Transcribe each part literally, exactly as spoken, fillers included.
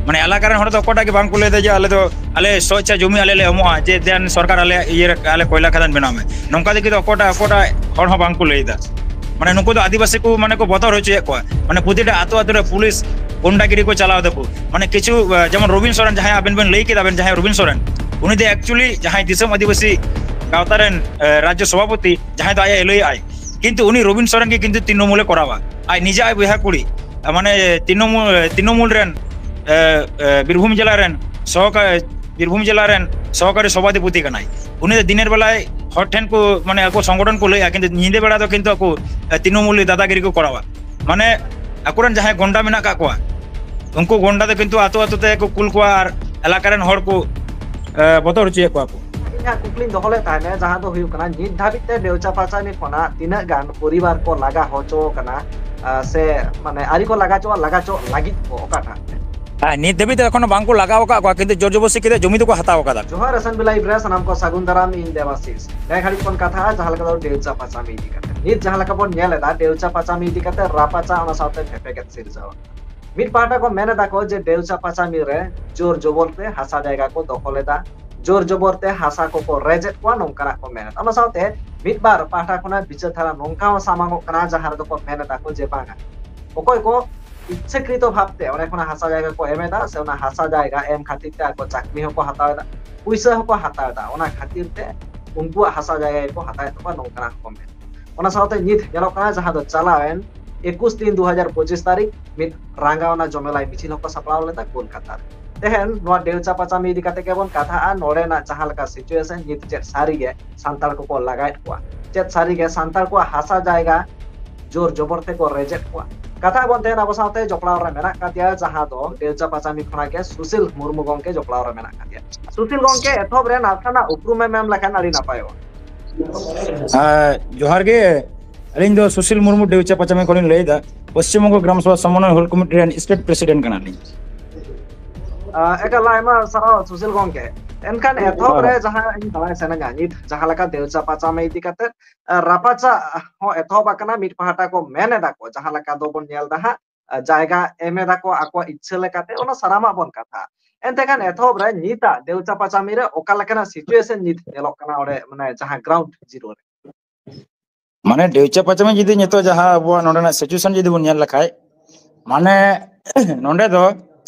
ᱢᱟᱱᱮ ᱮᱞᱟᱠᱟ ᱨᱮᱱ ᱦᱚᱲ ᱫᱚ ᱚᱠᱚᱭᱴᱟᱜ ᱜᱮ ᱵᱟᱝ ᱠᱚ ᱞᱟᱹᱭ ᱮᱫᱟ ᱡᱮ ᱟᱞᱮ ᱫᱚ ᱟᱞᱮ ᱥᱚ ᱤᱪᱪᱷᱟ ᱡᱚᱢᱤ ᱟᱞᱮ ᱞᱮ ᱮᱢᱚᱜᱼᱟ, ᱡᱮ ᱫᱮᱱ ᱥᱚᱨᱠᱟᱨ ᱟᱞᱮᱭᱟᱜ ᱤᱭᱟᱹ ᱨᱮ ᱟᱞᱮ ᱠᱚᱭᱞᱟ ᱠᱷᱟᱫᱟᱱ ᱵᱮᱱᱟᱣ ᱢᱮ, ᱱᱚᱝᱠᱟ ᱫᱚ ᱠᱤᱱᱛᱩ ᱚᱠᱚᱭᱴᱟᱜ ᱚᱠᱚᱭᱴᱟᱜ ᱦᱚᱲ ᱦᱚᱸ ᱵᱟᱝ ᱠᱚ ᱞᱟᱹᱭ ᱮᱫᱟ᱾ ᱢᱟᱱᱮ ᱱᱩᱠᱩ ᱫᱚ ᱟᱹᱫᱤᱵᱟᱹᱥᱤ ᱠᱚ ᱢᱟᱱᱮ ᱠᱚ ᱵᱚᱛᱚᱨ ᱦᱚᱪᱚᱭᱮᱫ ᱠᱚᱣᱟ, ᱢᱟᱱᱮ ᱯᱨᱚᱛᱤᱴᱟ ᱟᱛᱳ ᱟᱛᱳ ᱨᱮ ᱯᱩᱞᱤᱥ ᱜᱩᱱᱰᱟᱜᱤᱨᱤ ᱠᱚ ᱪᱟᱞᱟᱣ ᱫᱟᱠᱚ᱾ ᱢᱟᱱᱮ ᱠᱤᱪᱷᱩ ᱡᱮᱢᱚᱱ ᱨᱚᱵᱤᱱ ᱥᱚᱨᱮᱱ ᱡᱟᱦᱟᱸᱭ ᱟᱵᱮᱱ ᱵᱮᱱ ᱞᱟᱹᱭ ᱠᱮᱫᱟ ᱵᱮᱱ ᱡᱟᱦᱟᱸᱭ ᱨᱚᱵᱤᱱ ᱥᱚᱨᱮᱱ, ᱩᱱᱤ ᱫᱚ ᱮᱠᱪᱩᱭᱮᱞᱤ ᱡᱟᱦᱟᱸᱭ ᱫᱤᱥᱚᱢ ᱟᱹᱫᱤᱵᱟᱹᱥᱤ ᱜᱟᱶᱛᱟ ᱨᱮᱱ ᱨᱟᱡᱽᱡᱚ ᱥᱚᱵᱷᱟᱯᱚᱛᱤ ᱡᱟᱦᱟᱸᱭ ᱫᱚ ᱟᱡ ᱮ ᱞᱟᱹᱭ ᱟᱭ, ᱠᱤᱱᱛᱩ ᱩᱱᱤ ᱨᱚᱵᱤᱱ ᱥᱚᱨᱮᱱ ᱜᱮ ᱠᱤᱱᱛᱩ ᱛᱨᱤᱱᱚᱢᱩᱞᱮ ᱠᱚᱨᱟᱣᱟ᱾ ᱟᱡ ᱱᱤᱡᱮ ᱟᱡ ᱵᱚᱭᱦᱟ ᱠᱩᱲᱤ ᱢᱟᱱᱮ ᱛᱨᱤᱱᱚᱢᱩᱞ ᱛᱨᱤᱱᱚᱢᱩᱞ ᱨᱮᱱ ᱵᱤᱨᱵᱷᱩᱢ ᱡᱮᱞᱟ ᱨᱮᱱ ᱥᱚᱦᱚᱠᱟᱨᱤ ᱵᱤᱨᱵᱷᱩᱢ ᱡᱮᱞᱟ ᱨᱮᱱ ᱥᱚᱦᱚᱠᱟᱨᱤ ᱥᱚᱵᱷᱟᱯᱚᱛᱤ ᱠᱟᱱᱟᱭ᱾ ᱩᱱᱤ ᱫᱚ ᱫᱤᱱᱮᱨ ᱵᱮᱞᱟᱭ ᱦᱚᱲ ᱴᱷᱮᱱ ᱠᱚ ᱢᱟᱱᱮ ᱟᱠᱚ ᱥᱚᱝᱜᱚᱴᱷᱚᱱ ᱠᱚ ᱞᱟᱹᱭᱟ, ᱠᱤᱱᱛᱩ ᱧᱤᱫᱟᱹ ᱵᱮᱲᱟ ᱫᱚ ᱠᱤᱱᱛᱩ ᱟᱠᱚ ᱛᱨᱤᱱᱚᱢᱩᱞ ᱫᱟᱫᱟᱜᱤᱨᱤ ᱠᱚ ᱠᱚᱨᱟᱣᱟ᱾ ᱢᱟᱱᱮ ᱟᱠᱚᱨᱮᱱ ᱡᱟᱦᱟᱸᱭ ᱜᱚᱱᱰᱟ ᱢᱮᱱᱟᱜ ᱠᱟᱜ ᱠᱚᱣᱟ, ᱩᱱᱠᱩ ᱜᱚᱱᱰᱟ ᱫᱚ ᱠᱤᱱᱛᱩ ᱟᱛᱳ ᱟᱛᱳ ᱛᱮ ᱠᱚ ᱠᱩᱞ ᱠᱚᱣᱟ ᱟᱨ ᱮᱞᱟᱠᱟ ᱨᱮᱱ ᱦᱚᱲ ᱠᱚ ᱵᱚᱛᱚᱨ ᱦᱚᱪᱚᱭᱮᱫ ᱠᱚᱣᱟ ᱠᱚ᱾ ᱤᱧᱟᱹᱜ ᱠᱩᱠᱞᱤᱧ ᱫᱚᱦᱚ ᱞᱮᱫ ᱛᱟᱦᱮᱸᱫ ᱡᱟᱦᱟᱸ ᱫᱚ ᱦᱩᱭᱩᱜ ᱠᱟᱱᱟ, ᱱᱤᱛ ᱫᱷᱟᱹᱵᱤᱡ ᱛᱮ ᱰᱮᱣᱪᱟ ᱯᱟᱪᱟᱢᱤ ᱠᱷᱚᱱᱟᱜ ᱛᱤᱱᱟᱹᱜ ᱜᱟᱱ ᱯᱚᱨᱤᱵᱟᱨ ᱠᱚ ᱞᱟᱜᱟ ᱦᱚᱪᱚ ᱟᱠᱟᱱᱟ, ᱥᱮ ᱢᱟᱱᱮ ᱟᱹᱣᱨᱤ ᱠᱚ ᱞᱟᱜᱟ ᱦᱚᱪᱚ ᱞᱟᱜᱟ ᱦᱚᱪᱚ ᱞᱟᱹᱜᱤᱫ ᱠᱚ ᱚᱠᱟᱴᱟᱜ? ᱟᱨ ᱱᱤᱛ ᱫᱷᱟᱹᱵᱤᱡ ᱛᱮ ᱮᱠᱷᱚᱱᱳ ᱵᱟᱝ ᱠᱚ ᱞᱟᱜᱟᱣ ᱟᱠᱟᱫ ᱠᱚᱣᱟ, ᱠᱤᱱᱛᱩ ᱡᱳᱨ ᱡᱚᱵᱚᱥᱛᱤ ᱠᱟᱛᱮ ᱡᱚᱢᱤ ᱫᱚᱠᱚ ᱦᱟᱛᱟᱣ ᱟᱠᱟᱫᱟ᱾ ᱡᱚᱦᱟᱨ ᱮᱥ ᱮᱱ ᱵᱤ ᱞᱟᱭᱤᱵᱷ ᱨᱮ ᱥᱟᱱᱟᱢ ᱠᱚ ᱥᱟᱹᱜᱩᱱ ᱫᱟᱨᱟᱢ, ᱤᱧ ᱫᱮᱵᱟᱥᱤᱥ᱾ ᱱᱮ ᱜᱷᱟᱹᱲᱤᱡ ᱵᱚᱱ ᱠᱟᱛᱷᱟᱜᱼᱟ ᱡᱟᱦᱟᱸ ᱞᱮᱠᱟ ᱫᱚ ᱰᱮᱣᱪᱟ ᱯᱟᱪᱟᱢᱤ ᱤᱫᱤ ᱠᱟᱛᱮ᱾ ᱱᱤᱛ ᱡᱟᱦᱟᱸ ᱞᱮᱠᱟ ᱵᱚᱱ ᱧᱮᱞ ᱮᱫᱟ, ᱰᱮᱣᱪᱟ ᱯᱟᱪᱟᱢᱤ ᱤᱫᱤ ᱠᱟᱛᱮ ᱨᱟᱯᱟᱪᱟ, ᱚᱱᱟ ᱥᱟᱶᱛᱮ ᱵᱷᱮᱯᱮᱜᱮᱫ ᱥᱤᱨᱡᱟᱹᱣ᱾ ᱢᱤᱫ ᱯᱟᱦᱴᱟ ᱠᱚ ᱢᱮᱱ ᱮᱫᱟ ᱠᱚ ᱡᱮ ᱰᱮᱣᱪᱟ ᱯᱟᱪᱟᱢᱤ ᱨᱮ ᱡᱳᱨ ᱡᱚᱵᱚᱨ ᱛᱮ ᱦᱟᱥᱟ ᱡᱟᱭᱜᱟ ᱠᱚ ᱫᱚᱠᱷᱚᱞ ᱮᱫᱟ, ᱡᱳᱨ ᱡᱚᱵᱚᱨ ᱛᱮ ᱦᱟᱥᱟ ᱠᱚᱠᱚ ᱨᱮᱡᱮᱫ ᱠᱚᱣᱟ, ᱱᱚᱝᱠᱟᱱᱟᱜ ᱠᱚ ᱢᱮᱱ ᱮᱫᱟ᱾ ᱚᱱᱟ ᱥᱟᱶᱛᱮ ᱢᱤᱫ ᱵᱟᱨ ᱯᱟᱦᱴᱟ ᱠᱷᱚᱱᱟᱜ ᱵᱤᱪᱟᱹᱨ ᱫᱷᱟᱨᱟ ᱱᱚᱝᱠᱟ ᱦᱚᱸ ᱥᱟᱢᱟᱝᱚᱜ ᱠᱟᱱᱟ, ᱡᱟᱦᱟᱸ ᱨᱮᱫᱚ ᱠᱚ ᱢᱮᱱ ᱮᱫᱟ ᱠᱚ ᱡᱮ ᱵᱟᱝᱟ, ᱚᱠᱚᱭ ᱠᱚ ᱤᱪᱪᱷᱟᱹᱠᱨᱤᱛᱚ ᱵᱷᱟᱵᱽᱛᱮ ᱚᱸᱰᱮ ᱠᱷᱚᱱᱟᱜ ᱦᱟᱥᱟ ᱡᱟᱭᱜᱟ ᱠᱚ ᱮᱢ ᱮᱫᱟ, ᱥᱮ ᱚᱱᱟ ᱦᱟᱥᱟ ᱡᱟᱭᱜᱟ ᱮᱢ ᱠᱷᱟᱹᱛᱤᱨ ᱛᱮ ᱟᱠᱚ ᱪᱟᱹᱠᱨᱤ ᱦᱚᱸᱠᱚ ᱦᱟᱛᱟᱣ ᱮᱫᱟ, ᱯᱩᱭᱥᱟᱹ ᱦᱚᱸᱠᱚ ᱦᱟᱛᱟᱣ ᱮᱫᱟ, ᱚᱱᱟ ᱠᱷᱟᱹᱛᱤᱨ ᱛᱮ ᱩᱱᱠᱩᱣᱟᱜ ᱦᱟᱥᱟ ᱡᱟᱭᱜᱟ ᱜᱮᱠᱚ ᱦᱟᱛᱟᱣᱮᱫ ᱛᱟᱠᱚᱣᱟ, ᱱᱚᱝᱠᱟᱱᱟᱜ ᱦᱚᱸᱠᱚ ᱢᱮᱱ᱾ ᱚᱱᱟ ᱥᱟᱶᱛᱮ ᱱᱤᱛ ᱧᱮᱞᱚᱜ ᱠᱟᱱᱟ ᱡᱟᱦᱟᱸ ᱫᱚ ᱪᱟᱞᱟᱣᱮᱱ ᱮᱠᱩᱥ ᱛᱤᱱ ᱫᱩ ᱦᱟᱡᱟᱨ ᱯᱚᱸᱪᱤᱥ ᱛᱟᱹᱨᱤᱠᱷ ᱢᱤᱫ ᱨᱟᱸᱜᱟᱣᱱᱟ ᱡᱚᱢᱮᱞᱟᱭ ᱢᱤᱪᱷᱤᱞ ᱦᱚᱸᱠᱚ ᱥᱟᱯᱲᱟᱣ ᱞᱮᱫᱟ ᱠᱳᱞᱠᱟᱛᱟ ᱨᱮ᱾ ᱛᱮᱦᱮᱧ ᱱᱚᱣᱟ ᱰᱮᱣᱪᱟ ᱯᱟᱪᱟᱢᱤ ᱤᱫᱤ ᱠᱟᱛᱮ ᱜᱮᱵᱚᱱ ᱠᱟᱛᱷᱟᱜᱼᱟ, ᱱᱚᱰᱮᱱᱟᱜ ᱡᱟᱦᱟᱸ ᱞᱮᱠᱟ situation ᱱᱤᱛ ᱪᱮᱫ ᱥᱟᱹᱨᱤᱜᱮ ᱥᱟᱱᱛᱟᱲ ᱠᱚᱠᱚ ᱞᱟᱜᱟᱭᱮᱫ ᱠᱚᱣᱟ, ᱪᱮᱫ ᱥᱟᱹᱨᱤᱜᱮ ᱥᱟᱱᱛᱟᱲ ᱠᱚᱣᱟᱜ ᱦᱟᱥᱟ ᱡᱟᱭᱜᱟ ᱡᱳᱨ ᱡᱚᱵᱚᱨ ᱛᱮᱠᱚ ᱨᱮᱡᱮᱫ ᱠᱚᱣᱟ᱾ ᱠᱟᱛᱷᱟ ᱵᱚᱱ ᱛᱮᱦᱮᱧ ᱟᱵᱚ ᱥᱟᱶᱛᱮ ᱡᱚᱯᱲᱟᱣ ᱨᱮ ᱢᱮᱱᱟᱜ ᱠᱟᱫᱮᱭᱟ, ᱡᱟᱦᱟᱸ ᱫᱚ ᱰᱮᱣᱪᱟ ᱯᱟᱪᱟᱢᱤ ᱠᱷᱚᱱᱟᱜ ᱜᱮ ᱥᱩᱥᱤᱞ ᱢᱩᱨᱢᱩ ᱜᱚᱢᱠᱮ ᱡᱚᱯᱲᱟᱣ ᱨᱮ ᱢᱮᱱᱟᱜ ᱠᱟᱫᱮᱭᱟ᱾ ᱥᱩᱥᱤᱞ ᱜᱚᱢᱠᱮ, ᱮᱛᱚᱦᱚᱵ ᱨᱮ ᱱᱟᱥᱮᱱᱟᱜ ᱩᱯᱨᱩᱢ ᱮᱢ ᱮᱢ ᱞᱮᱠᱷᱟᱱ ᱟᱹᱰᱤ ᱱᱟᱯᱟᱭᱚᱜᱼᱟ᱾ ᱟᱨ ᱡᱚᱦᱟᱨ ᱜᱮ, ᱟᱹᱞᱤᱧ ᱫᱚ ᱥᱩᱥᱤᱞ ᱢᱩᱨᱢᱩ ᱰᱮᱣᱪᱟ ᱯᱟᱪᱟᱢᱤ ᱠᱷᱚᱱᱤᱧ ᱞᱟᱹᱭ ᱮᱫᱟ, ᱯᱚᱥᱪᱤᱢ ᱵᱚᱝᱜᱚ ᱜᱨᱟᱢ ᱥᱚᱵᱷᱟ ᱥᱚᱢᱢᱟᱱᱚᱱ ᱦᱳᱞ ᱠᱚᱢᱤᱴᱤ ᱨᱮᱱ ᱥᱴᱮᱴ ᱯᱨᱮᱥᱤᱰᱮᱱᱴ ᱠᱟᱱᱟᱞᱤᱧ᱾ ᱟᱸ, ᱮᱠᱟᱞ ᱟᱭᱢᱟ ᱥᱟᱨᱦᱟᱣ ᱥᱩᱥᱤᱞ ᱜᱚᱢᱠᱮ᱾ ᱮᱱᱠᱷᱟᱱ ᱮᱛᱚᱦᱚᱵ ᱦᱳᱭ᱾ ᱨᱮ ᱡᱟᱦᱟᱸ ᱤᱧ ᱵᱟᱲᱟᱭ ᱥᱟᱱᱟᱧᱟ, ᱱᱤᱛ ᱡᱟᱦᱟᱸ ᱞᱮᱠᱟ ᱰᱮᱣᱪᱟ ᱯᱟᱪᱟᱢᱤ ᱤᱫᱤ ᱠᱟᱛᱮ, ᱟᱸ, ᱨᱟᱯᱟᱪᱟᱜ ᱦᱚᱸ ᱮᱛᱚᱦᱚᱵ ᱟᱠᱟᱱᱟ, ᱢᱤᱫ ᱯᱟᱦᱴᱟ ᱠᱚ ᱢᱮᱱ ᱮᱫᱟ ᱠᱚ, ᱡᱟᱦᱟᱸ ᱞᱮᱠᱟ ᱫᱚᱵᱚᱱ ᱧᱮᱞ ᱮᱫᱟ ᱦᱟᱸᱜ, ᱡᱟᱭᱜᱟ ᱮᱢ ᱮᱫᱟ ᱠᱚ ᱟᱠᱚᱣᱟᱜ ᱤᱪᱪᱷᱟᱹ ᱞᱮᱠᱟᱛᱮ, ᱚᱱᱟ ᱥᱟᱱᱟᱢᱟᱜ ᱵᱚᱱ ᱠᱟᱛᱷᱟ᱾ ᱮᱱᱛᱮ ᱠᱷᱟᱱ ᱮᱛᱚᱦᱚᱵ ᱨᱮ ᱱᱤᱛᱟᱜ ᱰᱮᱣᱪᱟ ᱯᱟᱪᱟᱢᱤ ᱨᱮ ᱚᱠᱟ ᱞᱮᱠᱟᱱᱟᱜ situation ᱱᱤᱛ ᱧᱮᱞᱚᱜ ᱠᱟᱱᱟ ᱚᱸᱰᱮ, ᱢᱟᱱᱮ ᱡᱟᱦᱟᱸ ground zero ᱨᱮ? ᱢᱟᱱᱮ ᱰᱮᱣᱪᱟ ᱯᱟᱪᱟᱢᱤ ᱡᱩᱫᱤ ᱱᱤᱛᱚᱜ ᱡᱟᱦᱟᱸ ᱟᱵᱚᱣᱟᱜ ᱱᱚᱰᱮᱱᱟᱜ situation ᱡᱩᱫᱤ ᱵᱚᱱ ᱧᱮᱞ ᱞᱮᱠᱷᱟᱡ, ᱢᱟᱱᱮ ᱱᱚᱰᱮ ᱫᱚ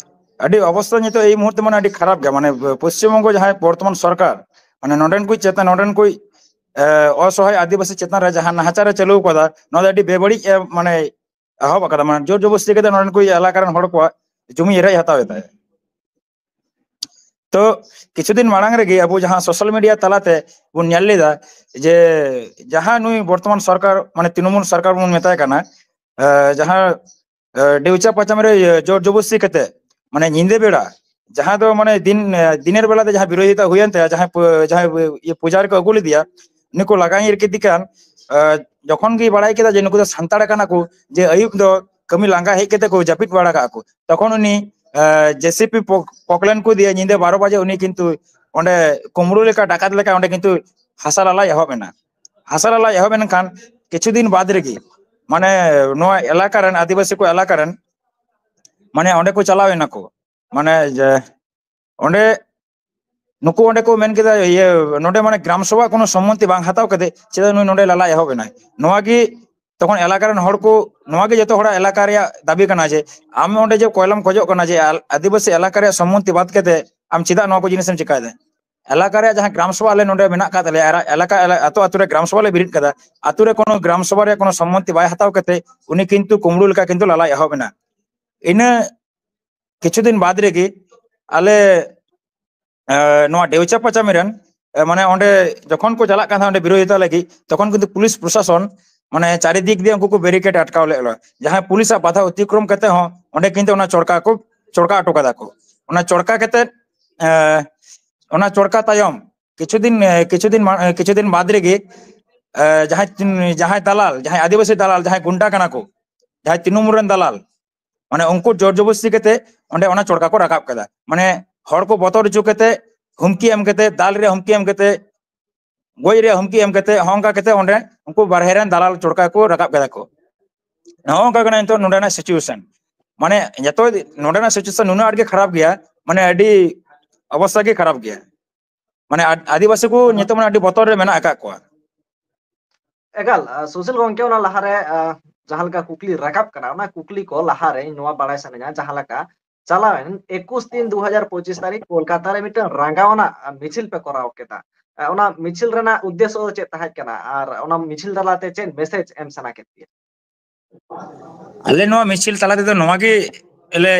ᱟᱹᱰᱤ ᱚᱵᱚᱥᱛᱷᱟ ᱱᱤᱛᱚᱜ ᱮᱭ ᱢᱩᱦᱩᱨᱛᱮ ᱢᱟᱱᱮ ᱟᱹᱰᱤ ᱠᱷᱟᱨᱟᱯ ᱜᱮᱭᱟ᱾ ᱢᱟᱱᱮ ᱯᱚᱥᱪᱤᱢ ᱵᱚᱝᱜᱚ ᱡᱟᱦᱟᱸᱭ ᱵᱚᱨᱛᱚᱢᱟᱱ ᱥᱚᱨᱠᱟᱨ, ᱢᱟᱱᱮ ᱱᱚᱰᱮᱱ ᱠᱚ ᱪᱮᱛᱟᱱ, ᱱᱚᱰᱮᱱ ᱠᱚ ᱮ, ᱚᱥᱚᱦᱟᱭ ᱟᱹᱫᱤᱵᱟᱹᱥᱤ ᱪᱮᱛᱟᱱ ᱨᱮ ᱡᱟᱦᱟᱸ ᱱᱟᱦᱟᱪᱟᱨ ᱮ ᱪᱟᱹᱞᱩ ᱟᱠᱟᱫᱟ, ᱱᱚᱣᱟ ᱫᱚ ᱟᱹᱰᱤ ᱵᱮᱵᱟᱹᱲᱤᱡ ᱮ, ᱢᱟᱱᱮ ᱮᱦᱚᱵ ᱟᱠᱟᱫᱟ᱾ ᱢᱟᱱᱮ ᱡᱳᱨ ᱡᱚᱵᱚᱥᱛᱤ ᱠᱟᱛᱮ ᱱᱚᱰᱮᱱ ᱠᱚ ᱮᱞᱟᱠᱟ ᱨᱮᱱ ᱦᱚᱲ ᱠᱚᱣᱟᱜ ᱡᱩᱢᱤ ᱨᱮᱡ ᱦᱟᱛᱟᱣ ᱮᱫᱟᱭ᱾ ᱛᱚ ᱠᱤᱪᱷᱩ ᱫᱤᱱ ᱢᱟᱲᱟᱝ ᱨᱮᱜᱮ ᱟᱵᱚ ᱡᱟᱦᱟᱸ social media ᱛᱟᱞᱟᱛᱮ ᱵᱚᱱ ᱧᱮᱞ ᱞᱮᱫᱟ ᱡᱮ ᱡᱟᱦᱟᱸ ᱱᱩᱭ ᱵᱚᱨᱛᱚᱢᱟᱱ ᱥᱚᱨᱠᱟᱨ, ᱢᱟᱱᱮ ᱛᱨᱤᱱᱚᱢᱩᱞ ᱥᱚᱨᱠᱟᱨ ᱵᱚᱱ ᱢᱮᱛᱟᱭ ᱠᱟᱱᱟ, ᱮ, ᱡᱟᱦᱟᱸ, ᱮ, ᱰᱮᱣᱪᱟ ᱯᱟᱪᱟᱢ ᱨᱮ, ᱤᱭᱟᱹ, ᱡᱳᱨ ᱡᱚᱵᱚᱥᱛᱤ ᱠᱟᱛᱮ, ᱢᱟᱱᱮ ᱧᱤᱫᱟᱹ ᱵᱮᱲᱟ, ᱡᱟᱦᱟᱸ ᱫᱚ ᱢᱟᱱᱮ ᱫᱤᱱ, ᱮ, ᱫᱤᱱᱮᱨ ᱵᱮᱲᱟ ᱛᱮ ᱡᱟᱦᱟᱸ ᱵᱤᱨᱳᱫᱷᱤᱛᱟ ᱦᱩᱭᱮᱱ ᱛᱟᱭᱟ, ᱡᱟᱦᱟᱸᱭ ᱯᱩ-, ᱡᱟᱦᱟᱸᱭ ᱤᱭᱟᱹ ᱯᱩᱡᱟᱨᱤ ᱠᱚ ᱟᱹᱜᱩ ᱞᱮᱫᱮᱭᱟ, ᱩᱱᱤ ᱠᱚ ᱞᱟᱜᱟ ᱧᱤᱨ ᱠᱮᱫᱮ ᱠᱷᱟᱱ, ᱮ, ᱡᱚᱠᱷᱚᱱ ᱜᱮ ᱵᱟᱲᱟᱭ ᱠᱮᱫᱟ ᱡᱮ ᱱᱩᱠᱩ ᱫᱚ ᱥᱟᱱᱛᱟᱲ ᱠᱟᱱᱟ ᱠᱚ, ᱡᱮ ᱟᱹᱭᱩᱵ ᱫᱚ ᱠᱟᱹᱢᱤ ᱞᱟᱸᱜᱟ ᱦᱮᱡ ᱠᱟᱛᱮ ᱠᱚ ᱡᱟᱹᱯᱤᱫ ᱵᱟᱲᱟ ᱠᱟᱜᱼᱟ ᱠᱚ, ᱛᱚᱠᱷᱚᱱ ᱩᱱᱤ, ᱮ, JCB ᱯᱚᱠ-, ᱯᱚᱠᱞᱮᱱ ᱠᱚ ᱫᱤᱭᱮ ᱧᱤᱫᱟᱹ ᱵᱟᱨᱚ ᱵᱟᱡᱮ ᱩᱱᱤ ᱠᱤᱱᱛᱩ ᱚᱸᱰᱮ ᱠᱩᱢᱵᱽᱲᱩ ᱞᱮᱠᱟ, ᱰᱟᱠᱟᱛ ᱞᱮᱠᱟ ᱚᱸᱰᱮ ᱠᱤᱱᱛᱩ ᱦᱟᱥᱟ ᱞᱟᱞᱟᱭ ᱮᱦᱚᱵ ᱮᱱᱟ᱾ ᱦᱟᱥᱟ ᱞᱟᱞᱟᱭ ᱮᱦᱚᱵ ᱮᱱᱠᱷᱟᱱ ᱠᱤᱪᱷᱩ ᱫᱤᱱ ᱵᱟᱫ ᱨᱮᱜᱮ ᱢᱟᱱᱮ ᱱᱚᱣᱟ ᱮᱞᱟᱠᱟ ᱨᱮᱱ, ᱟᱹᱫᱤᱵᱟᱹᱥᱤ ᱠᱚ ᱮᱞᱟᱠᱟ ᱨᱮᱱ, ᱢᱟᱱᱮ ᱚᱸᱰᱮ ᱠᱚ ᱪᱟᱞᱟᱣ ᱮᱱᱟ ᱠᱚ᱾ ᱢᱟᱱᱮ ᱡᱮ ᱚᱸᱰᱮ ᱱᱩᱠᱩ ᱚᱸᱰᱮ ᱠᱚ ᱢᱮᱱ ᱠᱮᱫᱟ, ᱤᱭᱟᱹ, ᱱᱚᱰᱮ ᱢᱟᱱᱮ ᱜᱨᱟᱢ ᱥᱚᱵᱷᱟ ᱠᱳᱱᱳ ᱥᱚᱢᱢᱚᱛᱤ ᱵᱟᱝ ᱦᱟᱛᱟᱣ ᱠᱟᱛᱮ ᱪᱮᱫᱟᱜ ᱱᱩᱭ ᱱᱚᱰᱮ ᱞᱟᱞᱟᱭ ᱮᱦᱚᱵ ᱮᱱᱟᱭ? ᱱᱚᱣᱟ ᱜᱮ ᱛᱚᱠᱷᱚᱱ ᱮᱞᱟᱠᱟ ᱨᱮᱱ ᱦᱚᱲ ᱠᱚ, ᱱᱚᱣᱟ ᱜᱮ ᱡᱚᱛᱚ ᱦᱚᱲᱟᱜ ᱮᱞᱟᱠᱟ ᱨᱮᱭᱟᱜ ᱫᱟᱹᱵᱤ ᱠᱟᱱᱟ ᱡᱮ ᱟᱢ ᱚᱸᱰᱮ ᱡᱮ ᱠᱚᱭᱞᱟᱢ ᱠᱷᱚᱡᱚᱜ ᱠᱟᱱᱟ ᱡᱮ ᱟᱞ-, ᱟᱹᱫᱤᱵᱟᱹᱥᱤ ᱮᱞᱟᱠᱟ ᱨᱮᱭᱟᱜ ᱥᱚᱢᱢᱚᱛᱤ ᱵᱟᱫ ᱠᱟᱛᱮ ᱟᱢ ᱪᱮᱫᱟᱜ ᱱᱚᱣᱟ ᱠᱚ ᱡᱤᱱᱤᱥ ᱮᱢ ᱪᱤᱠᱟᱭᱮᱫᱟ? ᱮᱞᱟᱠᱟ ᱨᱮᱭᱟᱜ ᱡᱟᱦᱟᱸ ᱜᱨᱟᱢ ᱥᱚᱵᱷᱟ ᱟᱞᱮ ᱱᱚᱰᱮ ᱢᱮᱱᱟᱜ ᱟᱠᱟᱫ ᱛᱟᱞᱮᱭᱟ, ᱟᱨ ᱮᱞᱟᱠᱟ, ᱮᱞᱟ-, ᱟᱛᱳ ᱟᱛᱳ ᱨᱮ ᱜᱨᱟᱢ ᱥᱚᱵᱷᱟ ᱞᱮ ᱵᱮᱨᱮᱫ ᱠᱟᱫᱟ, ᱟᱛᱳ ᱨᱮ ᱠᱳᱱᱳ ᱜᱨᱟᱢ ᱥᱚᱵᱷᱟ ᱨᱮᱭᱟᱜ ᱠᱳᱱᱳ ᱥᱚᱢᱢᱚᱛᱤ ᱵᱟᱭ ᱦᱟᱛᱟᱣ ᱠᱟᱛᱮ ᱩᱱᱤ ᱠᱤᱱᱛᱩ ᱠᱩᱢᱵᱽᱲᱩ ᱞᱮᱠᱟ ᱠᱤᱱᱛᱩ ᱞᱟᱞᱟᱭ ᱮᱦᱚᱵ ᱮᱱᱟ᱾ ᱤᱱᱟᱹ ᱠᱤᱪᱷᱩ ᱫᱤᱱ ᱵᱟᱫ ᱨᱮᱜᱮ ᱟᱞᱮ, ᱮ, ᱱᱚᱣᱟ ᱰᱮᱣᱪᱟ ᱯᱟᱪᱟᱢᱤ ᱨᱮᱱ, ᱮ, ᱢᱟᱱᱮ ᱚᱸᱰᱮ ᱡᱚᱠᱷᱚᱱ ᱠᱚ ᱪᱟᱞᱟᱜ ᱠᱟᱱ ᱛᱟᱦᱮᱸᱫ ᱚᱸᱰᱮ ᱵᱤᱨᱳᱫᱷᱤᱛᱟ ᱞᱟᱹᱜᱤᱫ, ᱛᱚᱠᱷᱚᱱ ᱠᱤᱱᱛᱩ ᱯᱩᱞᱤᱥ ᱯᱨᱚᱥᱟᱥᱚᱱ ᱢᱟᱱᱮ ᱪᱟᱨᱤᱫᱤᱠ ᱫᱤᱭᱮ ᱩᱱᱠᱩ ᱠᱚ ᱵᱮᱨᱤᱠᱮᱰ ᱟᱴᱠᱟᱣ ᱞᱮᱫ ᱞᱮᱭᱟ᱾ ᱡᱟᱦᱟᱸᱭ ᱯᱩᱞᱤᱥᱟᱜ ᱵᱟᱫᱷᱟ ᱚᱛᱤᱠᱨᱚᱢ ᱠᱟᱛᱮ ᱦᱚᱸ ᱚᱸᱰᱮ ᱠᱤᱱᱛᱩ ᱚᱱᱟ ᱪᱚᱲᱠᱟ ᱠᱚ ᱪᱚᱲᱠᱟ ᱦᱚᱴᱚ ᱠᱟᱫᱟ ᱠᱚ᱾ ᱚᱱᱟ ᱪᱚᱲᱠᱟ ᱠᱟᱛᱮ, ᱮ, ᱚᱱᱟ ᱪᱚᱲᱠᱟ ᱛᱟᱭᱚᱢ ᱠᱤᱪᱷᱩ ᱫᱤᱱ, ᱮ, ᱠᱤᱪᱷᱩ ᱫᱤᱱ ᱢᱟ-, ᱮ, ᱠᱤᱪᱷᱩ ᱫᱤᱱ ᱵᱟᱫ ᱨᱮᱜᱮ, ᱮ, ᱡᱟᱦᱟᱸᱭ ᱛᱤᱱ-, ᱡᱟᱦᱟᱸᱭ ᱫᱟᱞᱟᱞ, ᱡᱟᱦᱟᱸᱭ ᱟᱹᱫᱤᱵᱟᱹᱥᱤ ᱫᱟᱞᱟᱞ, ᱡᱟᱦᱟᱸᱭ ᱜᱩᱱᱰᱟ ᱠᱟᱱᱟ ᱠᱚ, ᱡᱟᱦᱟᱸᱭ ᱛᱨᱤᱱᱚᱢᱩᱞ ᱨᱮᱱ ᱫᱟᱞᱟᱞ, ᱢᱟᱱᱮ ᱩᱱᱠᱩ ᱡᱳᱨ ᱡᱚᱵᱚᱥᱛᱤ ᱠᱟᱛᱮ ᱚᱸᱰᱮ ᱚᱱᱟ ᱪᱚᱲᱠᱟ ᱠᱚ ᱨᱟᱠᱟᱵ ᱠᱮᱫᱟ᱾ ᱢᱟᱱᱮ ᱦᱚᱲ ᱠᱚ ᱵᱚᱛᱚᱨ ᱦᱚᱪᱚ ᱠᱟᱛᱮ, ᱦᱩᱢᱠᱤ ᱮᱢ ᱠᱟᱛᱮ, ᱫᱟᱞ ᱨᱮᱭᱟᱜ ᱦᱩᱢᱠᱤ ᱮᱢ ᱠᱟᱛᱮ, ᱜᱚᱡ ᱨᱮᱭᱟᱜ ᱦᱩᱢᱠᱤ ᱮᱢ ᱠᱟᱛᱮ, ᱦᱚᱸᱜᱼᱚ ᱱᱚᱝᱠᱟ ᱠᱟᱛᱮ ᱚᱸᱰᱮ ᱩᱱᱠᱩ ᱵᱟᱨᱦᱮ ᱨᱮᱱ ᱫᱟᱞᱟᱞ ᱪᱚᱲᱠᱟ ᱠᱚ ᱨᱟᱠᱟᱵ ᱠᱮᱫᱟ ᱠᱚ᱾ ᱱᱚᱜᱼᱚ ᱱᱚᱝᱠᱟ ᱠᱟᱱᱟ ᱱᱤᱛᱚᱜ ᱱᱚᱰᱮᱱᱟᱜ situation᱾ ᱢᱟᱱᱮ ᱡᱚᱛᱚ ᱱᱚᱰᱮᱱᱟᱜ situation ᱱᱩᱱᱟᱹᱜ ᱟᱸᱴ ᱜᱮ ᱠᱷᱟᱨᱟᱯ ᱜᱮᱭᱟ, ᱢᱟᱱᱮ ᱟᱹᱰᱤ ᱚᱵᱚᱥᱛᱟ ᱜᱮ ᱠᱷᱟᱨᱟᱯ ᱜᱮᱭᱟ᱾ ᱢᱟᱱᱮ ᱟᱫ- ᱟᱹᱫᱤᱵᱟᱹᱥᱤ ᱠᱚ ᱱᱤᱛᱚᱜ ᱢᱟᱱᱮ ᱟᱹᱰᱤ ᱵᱚᱛᱚᱨ ᱨᱮ ᱢᱮᱱᱟᱜ ᱟᱠᱟᱫ ᱠᱚᱣᱟ᱾ ᱮᱠᱟᱞ᱾ ᱥᱩᱥᱤᱞ ᱜᱚᱝᱠᱮ, ᱚᱱᱟ ᱞᱟᱦᱟᱨᱮ ᱡᱟᱦᱟᱸ ᱞᱮᱠᱟ ᱠᱩᱠᱞᱤ ᱨᱟᱠᱟᱵ ᱠᱟᱱᱟ, ᱚᱱᱟ ᱠᱩᱠᱞᱤ ᱠᱚ ᱞᱟᱦᱟᱨᱮ ᱤᱧ ᱱᱚᱣᱟ ᱵᱟᱲᱟᱭ ᱥᱟᱱᱟᱧᱟ, ᱡᱟᱦᱟᱸ ᱞᱮᱠᱟ ᱪᱟᱞᱟᱣᱮᱱ ᱮᱠᱩᱥ ᱛᱤᱱ ᱫᱩ ᱦᱟᱡᱟᱨ ᱯᱚᱸᱪᱤᱥ ᱛᱟᱹᱨᱤᱠᱷ ᱠᱳᱞᱠᱟᱛᱟ ᱨᱮ ᱢᱤᱫᱴᱟᱝ ᱨᱟᱸᱜᱟᱣ ᱟᱱᱟᱜ ᱢᱤᱪᱷᱤᱞ ᱯᱮ ᱠᱚᱨᱟᱣ ᱠᱮᱫᱟ᱾ ᱚᱱᱟ ᱢᱤᱪᱷᱤᱞ ᱨᱮᱱᱟᱜ ᱩᱫᱽᱫᱮᱥᱥᱚ ᱫᱚ ᱪᱮᱫ ᱛᱟᱦᱮᱸ ᱠᱟᱱᱟ ᱟᱨ ᱚᱱᱟ ᱢᱤᱪᱷᱤᱞ ᱛᱟᱞᱟᱛᱮ ᱪᱮᱫ ᱢᱮᱥᱮᱡᱽ ᱮᱢ ᱥᱟᱱᱟ ᱠᱮᱫ ᱯᱮᱭᱟ? ᱟᱞᱮ ᱱᱚᱣᱟ ᱢᱤᱪᱷᱤᱞ ᱛᱟᱞᱟ ᱛᱮᱫᱚ ᱱᱚᱣᱟ ᱜᱮ ᱞᱮ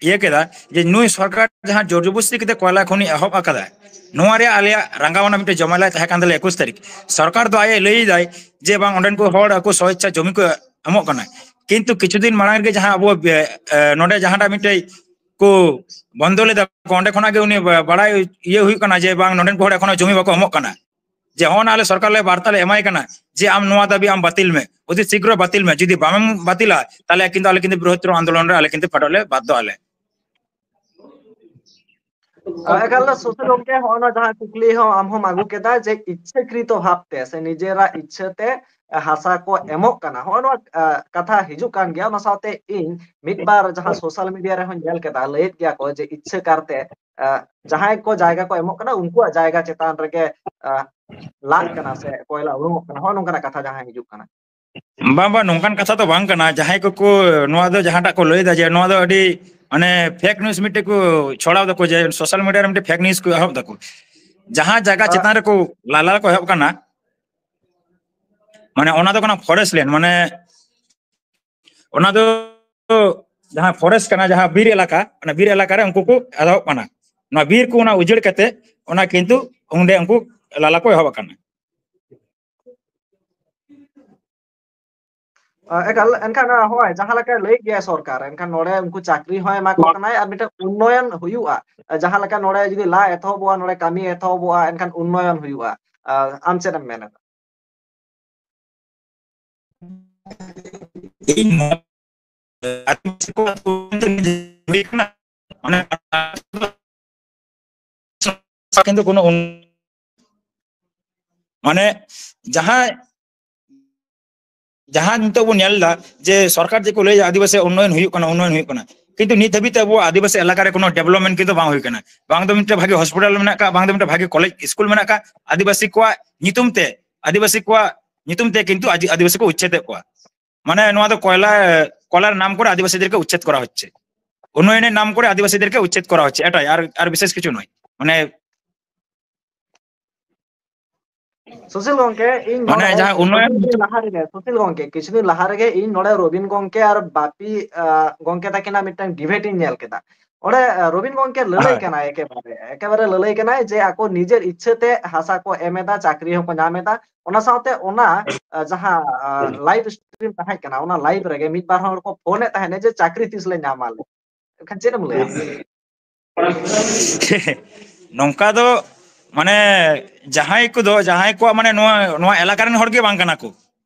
ᱤᱭᱟᱹ ᱠᱮᱫᱟ ᱡᱮ ᱱᱩᱭ ᱥᱚᱨᱠᱟᱨ ᱡᱟᱦᱟᱸ ᱡᱳᱨ ᱡᱚᱵᱚᱥᱛᱤ ᱠᱟᱛᱮ ᱠᱚᱭᱞᱟ ᱠᱷᱚᱱᱤ ᱮᱦᱚᱵ ᱟᱠᱟᱫᱟ, ᱱᱚᱣᱟ ᱨᱮᱭᱟᱜ ᱟᱞᱮᱭᱟᱜ ᱨᱟᱸᱜᱟᱣ ᱟᱱᱟᱜ ᱢᱤᱫᱴᱮᱱ ᱡᱚᱢᱟᱞᱟᱭ ᱛᱟᱦᱮᱸ ᱠᱟᱱ ᱛᱟᱞᱮᱭᱟ ᱮᱠᱩᱥ ᱛᱟᱹᱨᱤᱠᱷ᱾ ᱥᱚᱨᱠᱟᱨ ᱫᱚ ᱟᱡ ᱮ ᱞᱟᱹᱭ ᱮᱫᱟᱭ ᱡᱮ ᱵᱟᱝ ᱚᱸᱰᱮᱱ ᱠᱚ ᱦᱚᱲ ᱟᱠᱚ ᱥᱚ ᱤᱪᱪᱷᱟ ᱡᱚᱢᱤ ᱠᱚ ᱮᱢᱚᱜ ᱠᱟᱱᱟ, ᱠᱤᱱᱛᱩ ᱠᱤᱪᱷᱩ ᱫᱤᱱ ᱢᱟᱲᱟᱝ ᱨᱮᱜᱮ ᱡᱟᱦᱟᱸ ᱟᱵᱚ ᱮ, ᱮ, ᱱᱚᱰᱮ ᱡᱟᱦᱟᱸᱴᱟᱜ ᱢᱤᱫᱴᱮᱡ ᱠᱚ ᱵᱚᱱᱫᱚ ᱞᱮᱫᱟ ᱠᱚ, ᱚᱸᱰᱮ ᱠᱷᱚᱱᱟᱜ ᱜᱮ ᱩᱱᱤ ᱵᱟ- ᱵᱟᱲᱟᱭ ᱤᱭᱟᱹ ᱦᱩᱭᱩᱜ ᱠᱟᱱᱟ ᱡᱮ ᱵᱟᱝ ᱱᱚᱰᱮᱱ ᱠᱚ ᱦᱚᱲ ᱮᱠᱷᱚᱱᱳ ᱡᱚᱢᱤ ᱵᱟᱠᱚ ᱮᱢᱚᱜ ᱠᱟᱱᱟ᱾ ᱡᱮ ᱦᱚᱸ ᱟᱞᱮ ᱥᱚᱨᱠᱟᱨ ᱞᱮ ᱵᱟᱨᱛᱟ ᱞᱮ ᱮᱢᱟᱭ ᱠᱟᱱᱟ ᱡᱮ ᱟᱢ ᱱᱚᱣᱟ ᱫᱟᱹᱵᱤ ᱟᱢ ᱵᱟᱹᱛᱤᱞ ᱢᱮ, ᱚᱛᱤ ᱥᱤᱜᱽᱨᱚ ᱵᱟᱹᱛᱤᱞ ᱢᱮ, ᱡᱩᱫᱤ ᱵᱟᱢ ᱵᱟᱹᱛᱤᱞᱟ ᱛᱟᱦᱞᱮ ᱠᱤᱱᱛᱩ ᱟᱞᱮ ᱠᱤᱱᱛᱩ ᱵᱨᱤᱦᱚᱛᱛᱚᱨ ᱟᱱᱫᱳᱞᱚᱱ ᱨᱮ ᱟᱞᱮ ᱠᱤᱱᱛᱩ ᱯᱷᱮᱰᱚᱜ ᱞᱮ ᱵᱟᱫᱽᱫᱷᱚ ᱟᱞᱮ᱾ ᱮᱠᱟᱞ ᱫᱚ ᱥᱩᱥᱤᱞ ᱜᱚᱝᱠᱮ, ᱦᱚᱸᱜᱼᱚ ᱱᱚᱣᱟ ᱡᱟᱦᱟᱸ ᱠᱩᱠᱞᱤ ᱦᱚᱸ ᱟᱢ ᱦᱚᱸᱢ ᱟᱹᱜᱩ ᱠᱮᱫᱟ ᱡᱮ ᱤᱪᱪᱷᱟᱹᱠᱨᱤᱛᱚ ᱵᱷᱟᱵᱽᱛᱮ ᱥᱮ ᱱᱤᱡᱮᱨᱟᱜ ᱤᱪᱪᱷᱟᱹ ᱛᱮ ᱦᱟᱥᱟ ᱠᱚ ᱮᱢᱚᱜ ᱠᱟᱱᱟ, ᱦᱚᱸᱜᱼᱚ ᱱᱚᱣᱟ ᱠᱟᱛᱷᱟ ᱦᱤᱡᱩᱜ ᱠᱟᱱ ᱜᱮᱭᱟ᱾ ᱚᱱᱟ ᱥᱟᱶᱛᱮ ᱤᱧ ᱢᱤᱫ ᱵᱟᱨ ᱡᱟᱦᱟᱸ ᱥᱳᱥᱟᱞ ᱢᱤᱰᱤᱭᱟ ᱨᱮᱦᱚᱸ ᱧᱮᱞ ᱠᱮᱫᱟ, ᱞᱟᱹᱭᱮᱫ ᱜᱮᱭᱟ ᱠᱚ ᱡᱮ ᱤᱪᱪᱷᱟᱹ ᱠᱟᱨᱛᱮ ᱡᱟᱦᱟᱸᱭ ᱠᱚ ᱡᱟᱭᱜᱟ ᱠᱚ ᱮᱢᱚᱜ ᱠᱟᱱᱟ, ᱩᱱᱠᱩᱣᱟᱜ ᱡᱟᱭᱜᱟ ᱪᱮᱛᱟᱱ ᱨᱮᱜᱮ ᱞᱟᱜ ᱠᱟᱱᱟ ᱥᱮ ᱠᱚᱭᱞᱟ ᱩᱰᱩᱝᱚᱜ ᱠᱟᱱᱟ, ᱦᱚᱸᱜᱼᱚ ᱱᱚᱝᱠᱟᱱᱟᱜ ᱠᱟᱛᱷᱟ ᱡᱟᱦᱟᱸ ᱦᱤᱡᱩᱜ ᱠᱟᱱᱟ᱾ ᱵᱟᱝ ᱵᱟᱝ, ᱱᱚᱝᱠᱟᱱ ᱠᱟᱛᱷᱟ ᱫᱚ ᱵᱟᱝ ᱠᱟᱱᱟ᱾ ᱡᱟᱦᱟᱸᱭ ᱠᱚᱠᱚ ᱱᱚᱣᱟ ᱫᱚ ᱡᱟᱦᱟᱸᱴᱟᱜ ᱠᱚ ᱞᱟᱹᱭ ᱮᱫᱟ ᱡᱮ ᱱᱚᱣᱟ ᱫᱚ ᱟᱹᱰᱤ ᱢᱟᱱᱮ ᱯᱷᱮᱠ ᱱᱤᱭᱩᱡ ᱢᱤᱫᱴᱮᱡ ᱠᱚ ᱪᱷᱚᱲᱟᱣ ᱫᱟᱠᱚ, ᱡᱮ ᱥᱳᱥᱟᱞ ᱢᱤᱰᱤᱭᱟ ᱨᱮ ᱢᱤᱫᱴᱮᱡ ᱯᱷᱮᱠ ᱱᱤᱭᱩᱡ ᱠᱚ ᱮᱦᱚᱵ ᱫᱟᱠᱚ᱾ ᱡᱟᱦᱟᱸ ᱡᱟᱭᱜᱟ ᱪᱮᱛᱟᱱ ᱨᱮᱠᱚ ᱞᱟᱞᱟ ᱠᱚ ᱮᱦᱚᱵ ᱠᱟᱱᱟ, ᱢᱟᱱᱮ ᱚᱱᱟ ᱫᱚ ᱠᱟᱱᱟ ᱯᱷᱚᱨᱮᱥᱴ ᱞᱮᱱᱰ, ᱢᱟᱱᱮ ᱚᱱᱟ ᱫᱚ ᱡᱟᱦᱟᱸ ᱯᱷᱚᱨᱮᱥᱴ ᱠᱟᱱᱟ, ᱡᱟᱦᱟᱸ ᱵᱤᱨ ᱮᱞᱟᱠᱟ, ᱚᱱᱟ ᱵᱤᱨ ᱮᱞᱟᱠᱟ ᱨᱮ ᱩᱱᱠᱩ ᱠᱚ ᱮᱦᱚᱵ ᱠᱟᱱᱟ᱾ ᱱᱚᱣᱟ ᱵᱤᱨ ᱠᱚ ᱚᱱᱟ ᱩᱡᱟᱹᱲ ᱠᱟᱛᱮ ᱚᱱᱟ ᱠᱤᱱᱛᱩ ᱚᱸᱰᱮ ᱩᱱᱠᱩ ᱞᱟᱞᱟ ᱠᱚ ᱮᱦᱚᱵ ᱟᱠᱟᱱᱟ᱾ ᱮᱠᱟᱞ᱾ ᱮᱱᱠᱷᱟᱱ ᱦᱳᱭ, ᱡᱟᱦᱟᱸ ᱞᱮᱠᱟ ᱞᱟᱹᱭ ᱜᱮᱭᱟ ᱥᱚᱨᱠᱟᱨ, ᱮᱱᱠᱷᱟᱱ ᱱᱚᱰᱮ ᱩᱱᱠᱩ ᱪᱟᱹᱠᱨᱤ ᱦᱚᱸ ᱮᱢᱟ ᱠᱚ ᱠᱟᱱᱟᱭ ᱟᱨ ᱢᱤᱫᱴᱟᱝ ᱩᱱᱱᱚᱭᱚᱱ ᱦᱩᱭᱩᱜᱼᱟ᱾ ᱡᱟᱦᱟᱸ ᱞᱮᱠᱟ ᱱᱚᱰᱮ ᱡᱩᱫᱤ ᱞᱟ ᱮᱛᱚᱦᱚᱵᱚᱜᱼᱟ, ᱱᱚᱰᱮ ᱠᱟᱹᱢᱤ ᱮᱛᱚᱦᱚᱵᱚᱜᱼᱟ, ᱮᱱᱠᱷᱟᱱ ᱩᱱᱱᱚᱭᱚᱱ ᱦᱩᱭᱩᱜᱼᱟ᱾ ᱟᱢ ᱪᱮᱫ ᱮᱢ ᱢᱮᱱᱟ? ᱤᱧ ᱠᱤᱱᱛᱩ ᱠᱳᱱᱳ ᱩᱱ- ᱢᱟᱱᱮ ᱡᱟᱦᱟᱸᱭ ᱡᱟᱦᱟᱸ ᱱᱤᱛᱚᱜ ᱵᱚᱱ ᱧᱮᱞ ᱮᱫᱟ ᱡᱮ ᱥᱚᱨᱠᱟᱨ ᱪᱮᱫ ᱠᱚ ᱞᱟᱹᱭᱟ, ᱟᱹᱫᱤᱵᱟᱹᱥᱤ ᱩᱱᱱᱚᱭᱚᱱ ᱦᱩᱭᱩᱜ ᱠᱟᱱᱟ, ᱩᱱᱱᱚᱭᱚᱱ ᱦᱩᱭᱩᱜ ᱠᱟᱱᱟ, ᱠᱤᱱᱛᱩ ᱱᱤᱛ ᱫᱷᱟᱹᱵᱤᱡ ᱛᱮ ᱟᱵᱚᱣᱟᱜ ᱟᱹᱫᱤᱵᱟᱹᱥᱤ ᱮᱞᱟᱠᱟ ᱨᱮ ᱠᱳᱱᱳ development ᱠᱤᱱᱛᱩ ᱵᱟᱝ ᱦᱩᱭ ᱠᱟᱱᱟ᱾ ᱵᱟᱝ ᱫᱚ ᱢᱤᱫᱴᱮᱱ ᱵᱷᱟᱜᱮ hospital ᱢᱮᱱᱟᱜ ᱠᱟᱜ, ᱵᱟᱝ ᱫᱚ ᱢᱤᱫᱴᱮᱱ ᱵᱷᱟᱜᱮ college school ᱢᱮᱱᱟᱜ ᱠᱟᱜ᱾ ᱟᱹᱫᱤᱵᱟᱹᱥᱤ ᱠᱚᱣᱟᱜ ᱧᱩᱛᱩᱢ ᱛᱮ, ᱟᱹᱫᱤᱵᱟᱹᱥᱤ ᱠᱚᱣᱟᱜ ᱧᱩᱛᱩᱢ ᱛᱮ ᱠᱤᱱᱛᱩ ᱟᱹᱫᱤ-, ᱟᱹᱫᱤᱵᱟᱹᱥᱤ ᱠᱚ ᱩᱪᱪᱷᱮᱫᱮᱫ ᱠᱚᱣᱟ᱾ ᱢᱟᱱᱮ ᱱᱚᱣᱟ ᱫᱚ ᱠᱚᱭᱞᱟ, ᱠᱚᱭᱞᱟর নাম করে আদিবাসীদেরকে উচ্ছেদ করা হচ্ছে, উন্নয়নের নাম করে আদিবাসীদেরকে উচ্ছেদ করা হচ্ছে, এটাই, আর, আর বিশেষ কিছু নয়। মানে ᱥᱩᱥᱤᱞ ᱜᱚᱝᱠᱮ, ᱤᱧ ᱢᱟᱱᱮ ᱱᱚᱰᱮ ᱡᱟᱦᱟᱸ ᱩᱱᱱᱚᱭᱚᱱ ᱠᱤᱪᱷᱩ ᱫᱤᱱ ᱞᱟᱦᱟ ᱨᱮᱜᱮ, ᱥᱩᱥᱤᱞ ᱜᱚᱝᱠᱮ, ᱠᱤᱪᱷᱩ ᱫᱤᱱ ᱞᱟᱦᱟ ᱨᱮᱜᱮ ᱤᱧ ᱱᱚᱰᱮ ᱨᱚᱵᱤᱱ ᱜᱚᱝᱠᱮ ᱟᱨ ᱵᱟᱯᱤ, ᱟ, ᱜᱚᱝᱠᱮ ᱛᱟᱹᱠᱤᱱᱟᱜ ᱢᱤᱫᱴᱟᱝ debate ᱤᱧ ᱧᱮᱞ ᱠᱮᱫᱟ᱾ ᱚᱸᱰᱮ, ᱟ, ᱨᱚᱵᱤᱱ ᱜᱚᱝᱠᱮ ᱞᱟᱹᱞᱟᱹᱭ ᱦᱳᱭ᱾ ᱠᱟᱱᱟᱭ ᱮᱠᱮᱵᱟᱨᱮ, ᱮᱠᱮᱵᱟᱨᱮ ᱞᱟᱹᱞᱟᱹᱭ ᱠᱟᱱᱟᱭ ᱡᱮ ᱟᱠᱚ ᱱᱤᱡᱮᱨ ᱤᱪᱪᱷᱟᱹ ᱛᱮ ᱦᱟᱥᱟ ᱠᱚ ᱮᱢ ᱮᱫᱟ, ᱪᱟᱹᱠᱨᱤ ᱦᱚᱸᱠᱚ ᱧᱟᱢ ᱮᱫᱟ᱾ ᱚᱱᱟ ᱥᱟᱶᱛᱮ ᱚᱱᱟ, ᱟ, ᱡᱟᱦᱟᱸ, ᱟ, live stream ᱛᱟᱦᱮᱸ ᱠᱟᱱᱟ, ᱚᱱᱟ live ᱨᱮᱜᱮ ᱢᱤᱫ ᱵᱟᱨ ᱦᱚᱲ ᱠᱚ ᱯᱷᱳᱱ ᱮᱫ ᱛᱟᱦᱮᱸᱫ ᱡᱮ ᱪᱟᱹᱠᱨᱤ ᱛᱤᱥ ᱞᱮ ᱧᱟᱢᱟ ᱟᱞᱮ᱾ ᱮᱱᱠᱷᱟᱱ ᱪᱮᱫ ᱮᱢ ᱞᱟᱹᱭᱟ? ᱱᱚᱝᱠᱟ ᱫᱚ ᱢᱟᱱᱮ ᱡᱟᱦᱟᱸᱭ ᱠᱚᱫᱚ, ᱡᱟᱦᱟᱸᱭ ᱠᱚᱣᱟᱜ ᱢᱟᱱᱮ ᱱᱚᱣᱟ, ᱱᱚᱣᱟ ᱮᱞᱟᱠᱟ ᱨᱮᱱ ᱦᱚᱲ ᱜᱮ ᱵᱟᱝ ᱠᱟᱱᱟ ᱠᱚ,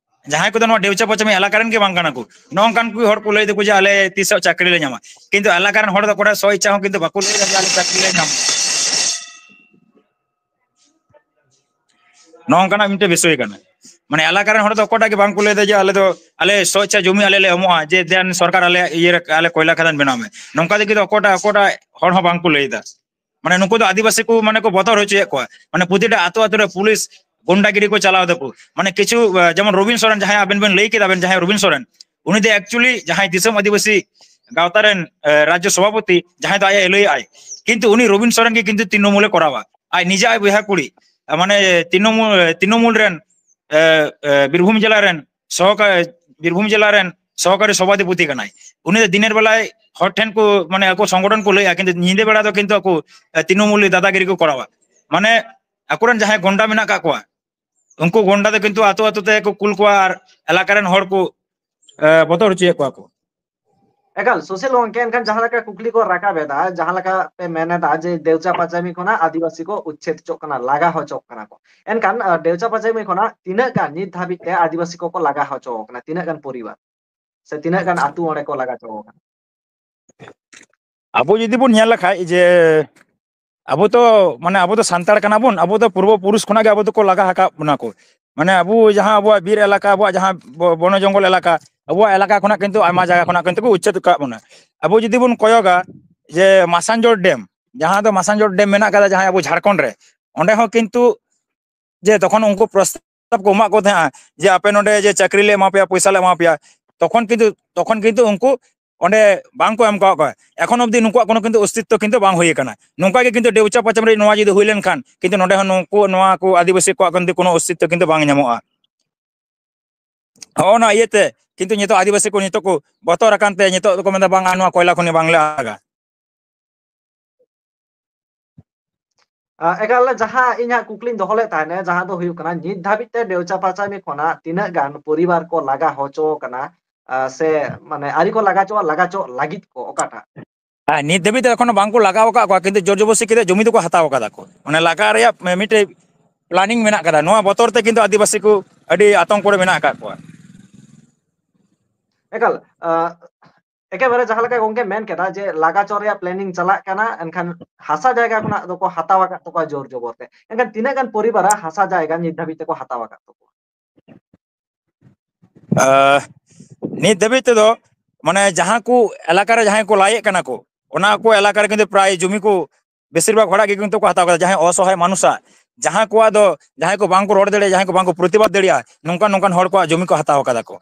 ᱡᱟᱦᱟᱸᱭ ᱠᱚᱫᱚ ᱱᱚᱣᱟ ᱰᱮᱣᱪᱟ ᱯᱟᱪᱟᱢᱤ ᱮᱞᱟᱠᱟ ᱨᱮᱱ ᱜᱮ ᱵᱟᱝ ᱠᱟᱱᱟ ᱠᱚ, ᱱᱚᱜᱼᱚ ᱱᱚᱝᱠᱟᱱ ᱠᱚ ᱦᱚᱲ ᱠᱚ ᱞᱟᱹᱭ ᱫᱟᱠᱚ ᱡᱮ ᱟᱞᱮ ᱛᱤᱥᱚᱜ ᱪᱟᱹᱠᱨᱤ ᱞᱮ ᱧᱟᱢᱟ, ᱠᱤᱱᱛᱩ ᱮᱞᱟᱠᱟ ᱨᱮᱱ ᱦᱚᱲ ᱫᱚ ᱚᱠᱚᱭ ᱥᱚ ᱤᱪᱪᱷᱟ ᱦᱚᱸ ᱠᱤᱱᱛᱩ ᱵᱟᱠᱚ ᱞᱟᱹᱭ ᱫᱟ ᱡᱮ ᱟᱞᱮ ᱪᱟᱹᱠᱨᱤ ᱞᱮ ᱧᱟᱢᱟ᱾ ᱱᱚᱜᱼᱚ ᱱᱚᱝᱠᱟᱱᱟᱜ ᱢᱤᱫᱴᱮᱱ ᱵᱤᱥᱚᱭ ᱠᱟᱱᱟ᱾ ᱢᱟᱱᱮ ᱮᱞᱟᱠᱟ ᱨᱮᱱ ᱦᱚᱲ ᱫᱚ ᱚᱠᱚᱭᱴᱟᱜ ᱜᱮ ᱵᱟᱝ ᱠᱚ ᱞᱟᱹᱭ ᱫᱟ ᱡᱮ ᱟᱞᱮ ᱫᱚ, ᱟᱞᱮ ᱥᱚ ᱤᱪᱪᱷᱟ ᱡᱚᱢᱤ ᱟᱞᱮ ᱞᱮ ᱮᱢᱚᱜᱼᱟ, ᱡᱮ ᱫᱮᱱ ᱥᱚᱨᱠᱟᱨ ᱟᱞᱮ ᱤᱭᱟᱹ ᱨᱮ, ᱟᱞᱮ ᱠᱚᱭᱞᱟ ᱠᱷᱟᱫᱟᱱ ᱵᱮᱱᱟᱣ ᱢᱮ᱾ ᱱᱚᱝᱠᱟ ᱫᱚ ᱠᱤᱱᱛᱩ ᱚᱠᱚᱭᱴᱟᱜ, ᱚᱠᱚᱭᱴᱟᱜ ᱦᱚᱲ ᱦᱚᱸ ᱵᱟᱝ ᱠᱚ ᱞᱟᱹᱭ ᱫᱟ᱾ ᱢᱟᱱᱮ ᱱᱩᱠᱩ ᱫᱚ ᱟᱹᱫᱤᱵᱟᱹᱥᱤ ᱠᱚ ᱢᱟᱱᱮ ᱠᱚ ᱵᱚᱛᱚᱨ ᱦᱚᱪᱚᱭᱮᱫ ᱠᱚᱣᱟ᱾ ᱢᱟᱱᱮ ᱯᱨᱚᱛᱤᱴᱟ ᱟᱛᱳ ᱟᱛᱳ ᱨᱮ ᱯᱩᱞᱤᱥ ᱜᱩᱱᱰᱟᱜᱤᱨᱤ ᱠᱚ ᱪᱟᱞᱟᱣ ᱫᱟᱠᱚ᱾ ᱢᱟᱱᱮ ᱠᱤᱪᱷᱩ, ᱟᱸ, ᱡᱮᱢᱚᱱ ᱨᱚᱵᱤᱱ ᱥᱚᱨᱮᱱ ᱡᱟᱦᱟᱸᱭ ᱟᱵᱮᱱ ᱵᱮᱱ ᱞᱟᱹᱭ ᱠᱮᱫᱟ ᱵᱮᱱ, ᱡᱟᱦᱟᱸᱭ ᱨᱚᱵᱤᱱ ᱥᱚᱨᱮᱱ, ᱩᱱᱤ ᱫᱚ actually ᱡᱟᱦᱟᱸᱭ ᱫᱤᱥᱚᱢ ᱟᱹᱫᱤᱵᱟᱹᱥᱤ ᱜᱟᱶᱛᱟ ᱨᱮᱱ, ᱟᱸ, ᱨᱟᱡᱽᱡᱚ ᱥᱚᱵᱷᱟᱯᱚᱛᱤ ᱡᱟᱦᱟᱸᱭ ᱫᱚ ᱟᱡ ᱮ ᱞᱟᱹᱭ ᱟᱭ, ᱠᱤᱱᱛᱩ ᱩᱱᱤ ᱨᱚᱵᱤᱱ ᱥᱚᱨᱮᱱ ᱜᱮ ᱠᱤᱱᱛᱩ ᱛᱤᱨᱱᱚᱢᱩᱞᱮ ᱠᱚᱨᱟᱣᱟ᱾ ᱟᱡ ᱱᱤᱡᱮ ᱟᱡ ᱵᱚᱭᱦᱟ ᱠᱩᱲᱤ, ᱟᱸ, ᱢᱟᱱᱮ ᱛᱤᱨᱱᱚᱢᱩᱞ, ᱛᱤᱨᱱᱚᱢᱩᱞ ᱨᱮᱱ, ᱟᱸ, ᱟᱸ, ᱵᱤᱨᱵᱷᱩᱢ ᱡᱮᱞᱟ ᱨᱮᱱ ᱥᱚᱦᱚᱠᱟ-, ᱵᱤᱨᱵᱷᱩᱢ ᱡᱮᱞᱟ ᱨᱮᱱ ᱥᱚᱦᱚᱠᱟᱨᱤ ᱥᱚᱵᱷᱟᱯᱚᱛᱤ ᱠᱟᱱᱟᱭ᱾ ᱩᱱᱤ ᱫᱚ ᱫᱤᱱᱮᱨ ᱵᱮᱞᱟᱭ ᱦᱚᱲ ᱴᱷᱮᱱ ᱠᱚ, ᱢᱟᱱᱮ ᱟᱠᱚ ᱥᱚᱝᱜᱚᱴᱷᱚᱱ ᱠᱚ ᱞᱟᱹᱭᱟ, ᱠᱤᱱᱛᱩ ᱧᱤᱫᱟᱹ ᱵᱮᱲᱟ ᱫᱚ ᱠᱤᱱᱛᱩ ᱟᱠᱚ, ᱟᱸ, ᱛᱤᱨᱱᱚᱢᱩᱞ ᱫᱟᱫᱟᱜᱤᱨᱤ ᱠᱚ ᱠᱚᱨᱟᱣᱟ᱾ ᱢᱟᱱᱮ ᱟᱠᱚᱨᱮᱱ ᱡᱟᱦᱟᱸᱭ ᱜᱚᱱᱰᱟ ᱢᱮᱱᱟᱜ ᱠᱟᱜ ᱠᱚᱣᱟ, ᱩᱱᱠᱩ ᱜᱚᱱᱰᱟ ᱫᱚ ᱠᱤᱱᱛᱩ ᱟᱛᱳ ᱟᱛᱳ ᱛᱮ ᱠᱚ ᱠᱩᱞ ᱠᱚᱣᱟ ᱟᱨ ᱮᱞᱟᱠᱟ ᱨᱮᱱ ᱦᱚᱲ ᱠᱚ, ᱮ, ᱵᱚᱛᱚᱨ ᱦᱚᱪᱚᱭᱮᱫ ᱠᱚᱣᱟ ᱠᱚ᱾ ᱮᱠᱟᱞ, ᱥᱩᱥᱤᱞ ᱜᱚᱝᱠᱮ, ᱮᱱᱠᱷᱟᱱ ᱡᱟᱦᱟᱸ ᱞᱮᱠᱟ ᱠᱩᱠᱞᱤ ᱠᱚ ᱨᱟᱠᱟᱵ ᱮᱫᱟ, ᱡᱟᱦᱟᱸ ᱞᱮᱠᱟ ᱯᱮ ᱢᱮᱱ ᱮᱫᱟ ᱡᱮ ᱫᱮᱣᱪᱟ ᱯᱟᱪᱟᱢᱤ ᱠᱷᱚᱱᱟᱜ ᱟᱹᱫᱤᱵᱟᱹᱥᱤ ᱠᱚ ᱩᱪᱪᱷᱮᱫ ᱦᱚᱪᱚᱜ ᱠᱟᱱᱟ, ᱞᱟᱜᱟ ᱦᱚᱪᱚᱜ ᱠᱟᱱᱟ ᱠᱚ, ᱮᱱᱠᱷᱟᱱ, ᱟ, ᱫᱮᱣᱪᱟ ᱯᱟᱪᱟᱢᱤ ᱠᱷᱚᱱᱟᱜ ᱛᱤᱱᱟᱹᱜ ᱜᱟᱱ ᱱᱤᱛ ᱫᱷᱟᱹᱵᱤᱡ ᱛᱮ ᱟᱹᱫᱤᱵᱟᱹᱥᱤ ᱠᱚᱠᱚ ᱞᱟᱜᱟ ᱦᱚᱪᱚ ᱟᱠᱟᱱᱟ? ᱛᱤᱱᱟᱹᱜ ᱜᱟᱱ ᱯᱚᱨᱤᱵᱟᱨ ᱥᱮ ᱛᱤᱱᱟᱹᱜ ᱜᱟᱱ ᱟᱹᱛᱩ ᱚᱸᱰᱮ ᱠᱚ ᱞᱟᱜᱟ ᱦᱚᱪᱚ ᱟᱠᱟᱱᱟ? ᱟᱵᱚ ᱡᱩᱫᱤ ᱵᱚᱱ ᱧᱮᱞ ᱞᱮᱠᱷᱟᱡ ᱡᱮ ᱟᱵᱚ ᱛᱚ, ᱢᱟᱱᱮ ᱟᱵᱚ ᱫᱚ ᱥᱟᱱᱛᱟᱲ ᱠᱟᱱᱟ ᱵᱚᱱ, ᱟᱵᱚ ᱫᱚ ᱯᱩᱨᱵᱚ ᱯᱩᱨᱩᱥ ᱠᱷᱚᱱᱟᱜ ᱜᱮ ᱟᱵᱚ ᱫᱚᱠᱚ ᱞᱟᱜᱟ ᱟᱠᱟᱫ ᱵᱚᱱᱟ ᱠᱚ᱾ ᱢᱟᱱᱮ ᱟᱵᱚ ᱡᱟᱦᱟᱸ ᱟᱵᱚᱣᱟᱜ ᱵᱤᱨ ᱮᱞᱟᱠᱟ, ᱟᱵᱚᱣᱟᱜ ᱡᱟᱦᱟᱸ ᱵᱚ-, ᱵᱚᱱᱚ ᱡᱚᱝᱜᱚᱞ ᱮᱞᱟᱠᱟ, ᱟᱵᱚᱣᱟᱜ ᱮᱞᱟᱠᱟ ᱠᱷᱚᱱᱟᱜ ᱠᱤᱱᱛᱩ ᱟᱭᱢᱟ ᱡᱟᱭᱜᱟ ᱠᱷᱚᱱᱟᱜ ᱠᱤᱱᱛᱩ ᱠᱚ ᱩᱪᱪᱷᱮᱫ ᱟᱠᱟᱫ ᱵᱚᱱᱟ᱾ ᱟᱵᱚ ᱡᱩᱫᱤ ᱵᱚᱱ ᱠᱚᱭᱚᱜᱟ ᱡᱮ ᱢᱟᱥᱟᱱᱡᱳᱲ ᱰᱮᱢ, ᱡᱟᱦᱟᱸ ᱫᱚ ᱢᱟᱥᱟᱱᱡᱳᱲ ᱰᱮᱢ ᱢᱮᱱᱟᱜ ᱠᱟᱫᱟ, ᱡᱟᱦᱟᱸ ᱟᱵᱚ ᱡᱷᱟᱲᱠᱷᱚᱸᱰ ᱨᱮ, ᱚᱸᱰᱮ ᱦᱚᱸ ᱠᱤᱱᱛᱩ ᱡᱮ ᱛᱚᱠᱷᱚᱱ ᱩᱱᱠᱩ ᱯᱨᱚᱥᱛᱟᱵ ᱠᱚ ᱮᱢᱟᱜ ᱠᱚ ᱛᱟᱦᱮᱸᱜᱼᱟ ᱡᱮ ᱟᱯᱮ ᱱᱚᱰᱮ ᱡᱮ ᱪᱟᱹᱠᱨᱤ ᱞᱮ ᱮᱢᱟ ᱯᱮᱭᱟ, ᱯᱚᱭᱥᱟ ᱞᱮ ᱮᱢᱟ ᱯᱮᱭᱟ, ᱛᱚᱠᱷᱚᱱ ᱠᱤᱱᱛᱩ, ᱛᱚᱠᱷᱚᱱ ᱠᱤᱱᱛᱩ ᱩᱱᱠᱩ ᱚᱸᱰᱮ ᱵᱟᱝ ᱠᱚ ᱮᱢ ᱠᱟᱣᱟᱫ ᱠᱚᱣᱟ᱾ ᱮᱠᱷᱚᱱ ᱚᱵᱫᱤ ᱱᱩᱠᱩᱣᱟᱜ ᱠᱳᱱᱳ ᱠᱤᱱᱛᱩ ᱚᱥᱛᱤᱛᱛᱚ ᱠᱤᱱᱛᱩ ᱵᱟᱝ ᱦᱩᱭ ᱟᱠᱟᱱᱟ᱾ ᱱᱚᱝᱠᱟ ᱜᱮ ᱠᱤᱱᱛᱩ ᱰᱮᱣᱪᱟ ᱯᱟᱪᱟᱢ ᱨᱮ ᱱᱚᱣᱟ ᱡᱩᱫᱤ ᱦᱩᱭ ᱞᱮᱱᱠᱷᱟᱱ, ᱠᱤᱱᱛᱩ ᱱᱚᱰᱮ ᱦᱚᱸ ᱱᱩᱠᱩ, ᱱᱚᱣᱟ ᱠᱚ ᱟᱹᱫᱤᱵᱟᱹᱥᱤ ᱠᱚᱣᱟᱜ ᱠᱤᱱᱛᱩ ᱠᱳᱱᱳ ᱚᱥᱛᱤᱛᱛᱚ ᱠᱤᱱᱛᱩ ᱵᱟᱝ ᱧᱟᱢᱚᱜᱼᱟ᱾ ᱦᱚᱸᱜᱼᱚ ᱱᱚᱣᱟ ᱤᱭᱟᱹᱛᱮ ᱠᱤᱱᱛᱩ ᱱᱤᱛᱚᱜ ᱟᱹᱫᱤᱵᱟᱹᱥᱤ ᱠᱚ ᱱᱤᱛᱚᱜ ᱠᱚ ᱵᱚᱛᱚᱨ ᱟᱠᱟᱱ ᱛᱮ ᱱᱤᱛᱚᱜ ᱫᱚᱠᱚ ᱢᱮᱱᱫᱟ, "ᱵᱟᱝ, ᱟᱨ ᱱᱚᱣᱟ ᱠᱚᱭᱞᱟ ᱠᱷᱚᱱᱤ ᱵᱟᱝᱞᱮ ᱟᱲᱟᱜᱟ᱾" ᱟ, ᱮᱠᱟᱞ, ᱡᱟᱦᱟᱸ ᱤᱧᱟᱹᱜ ᱠᱩᱠᱞᱤᱧ ᱫᱚᱦᱚ ᱞᱮᱫ ᱛᱟᱦᱮᱱᱟ, ᱡᱟᱦᱟᱸ ᱫᱚ ᱦᱩᱭᱩᱜ ᱠᱟᱱᱟ, ᱱᱤᱛ ᱫᱷᱟᱹᱵᱤᱡ ᱛᱮ ᱰᱮᱣᱪᱟ ᱯᱟᱪᱟᱢᱤ ᱠᱷᱚᱱᱟᱜ ᱛᱤᱱᱟᱹᱜ ᱜᱟᱱ ᱯᱚᱨᱤᱵᱟᱨ ᱠᱚ ᱞᱟᱜᱟ ᱦᱚᱪᱚ ᱟᱠᱟᱱᱟ, ᱟ, ᱥᱮ, ᱢᱟᱱᱮ, ᱟᱹᱣᱨᱤ ᱠᱚ ᱞᱟᱜᱟ ᱦᱚᱪᱚ-, ᱞᱟᱜᱟ ᱦᱚᱪᱚ ᱞᱟᱹᱜᱤᱫ ᱠᱚ, ᱚᱠᱟᱴᱟᱜ? ᱟᱨ ᱱᱤᱛ ᱫᱷᱟᱹᱵᱤᱡ ᱛᱮ ᱮᱠᱷᱚᱱᱳ ᱵᱟᱝ ᱠᱚ ᱞᱟᱜᱟᱣ ᱟᱠᱟᱫ ᱠᱚᱣᱟ, ᱠᱤᱱᱛᱩ ᱡᱳᱨ ᱡᱚᱵᱚᱥᱛᱤ ᱠᱟᱛᱮ ᱡᱚᱢᱤ ᱫᱚᱠᱚ ᱦᱟᱛᱟᱣ ᱟᱠᱟᱫᱟ ᱠᱚ᱾ ᱚᱱᱮ ᱞᱟᱜᱟ ᱨᱮᱭᱟᱜ ᱢᱤᱫᱴᱮᱡ planning ᱢᱮᱱᱟᱜ ᱠᱟᱫᱟ᱾ ᱱᱚᱣᱟ ᱵᱚᱛᱚᱨ ᱛᱮ ᱠᱤᱱᱛᱩ ᱟᱹᱫᱤᱵᱟᱹᱥᱤ ᱠᱚ ᱟᱹᱰᱤ ᱟᱛᱚᱝᱠᱚ ᱨᱮ ᱢᱮᱱᱟᱜ ᱟᱠᱟᱫ ᱠᱚᱣᱟ᱾ ᱮᱠᱟᱞ, ᱟ, ᱮᱠᱮᱵᱟᱨᱮ ᱡᱟᱦᱟᱸ ᱞᱮᱠᱟ ᱜᱚᱝᱠᱮ ᱢᱮᱱ ᱠᱮᱫᱟ ᱡᱮ ᱞᱟᱜᱟ ᱦᱚᱪᱚ ᱨᱮᱭᱟᱜ planning ᱪᱟᱞᱟᱜ ᱠᱟᱱᱟ, ᱮᱱᱠᱷᱟᱱ ᱦᱟᱥᱟ ᱡᱟᱭᱜᱟ ᱠᱷᱚᱱᱟᱜ ᱫᱚᱠᱚ ᱦᱟᱛᱟᱣ ᱟᱠᱟᱫ ᱛᱟᱠᱚᱣᱟ ᱡᱳᱨ ᱡᱚᱵᱚᱨ ᱛᱮ᱾ ᱮᱱᱠᱷᱟᱱ ᱛᱤᱱᱟᱹᱜ ᱜᱟᱱ ᱯᱚᱨᱤᱵᱟᱨᱟᱜ ᱦᱟᱥᱟ ᱡᱟᱭᱜᱟ ᱱᱤᱛ ᱫᱷᱟᱹᱵᱤᱡ ᱛᱮᱠᱚ ᱦᱟᱛᱟᱣ ᱟᱠᱟᱫ ᱛᱟᱠᱚᱣᱟ? ᱟ, ᱱᱤᱛ ᱫᱷᱟᱹᱵᱤᱡ ᱛᱮᱫᱚ, ᱢᱟᱱᱮ, ᱡᱟᱦᱟᱸ ᱠᱚ ᱮᱞᱟᱠᱟ ᱨᱮ ᱡᱟᱦᱟᱸᱭ ᱠᱚ ᱞᱟᱭᱮᱫ ᱠᱟᱱᱟ ᱠᱚ, ᱚᱱᱟ ᱠᱚ ᱮᱞᱟᱠᱟ ᱨᱮ ᱠᱤᱱᱛᱩ ᱯᱨᱟᱭ ᱡᱚᱢᱤ ᱠᱚ ᱵᱮᱥᱤᱨ ᱵᱷᱟᱜᱽ ᱦᱚᱲᱟᱜ ᱜᱮ ᱠᱤᱱᱛᱩ ᱠᱚ ᱦᱟᱛᱟᱣ ᱠᱟᱫᱟ᱾ ᱡᱟᱦᱟᱸᱭ ᱚᱥᱚᱦᱟᱭ ᱢᱟᱱᱩᱥᱟᱜ, ᱡᱟᱦᱟᱸ ᱠᱚᱣᱟᱜ ᱫᱚ, ᱡᱟᱦᱟᱸᱭ ᱠᱚ ᱵᱟᱝ ᱠᱚ ᱨᱚᱲ ᱫᱟᱲᱮᱭᱟᱜᱼᱟ, ᱡᱟᱦᱟᱸᱭ ᱠᱚ ᱵᱟᱝ ᱠᱚ ᱯᱨᱚᱛᱤᱵᱟᱫ ᱫᱟᱲᱮᱭᱟᱜᱼᱟ, ᱱᱚᱝᱠᱟᱱ ᱱᱚᱝᱠᱟᱱ ᱦᱚᱲ ᱠᱚᱣᱟᱜ ᱡᱚᱢᱤ ᱠᱚ ᱦᱟᱛᱟᱣ ᱠᱟᱫᱟ ᱠᱚ᱾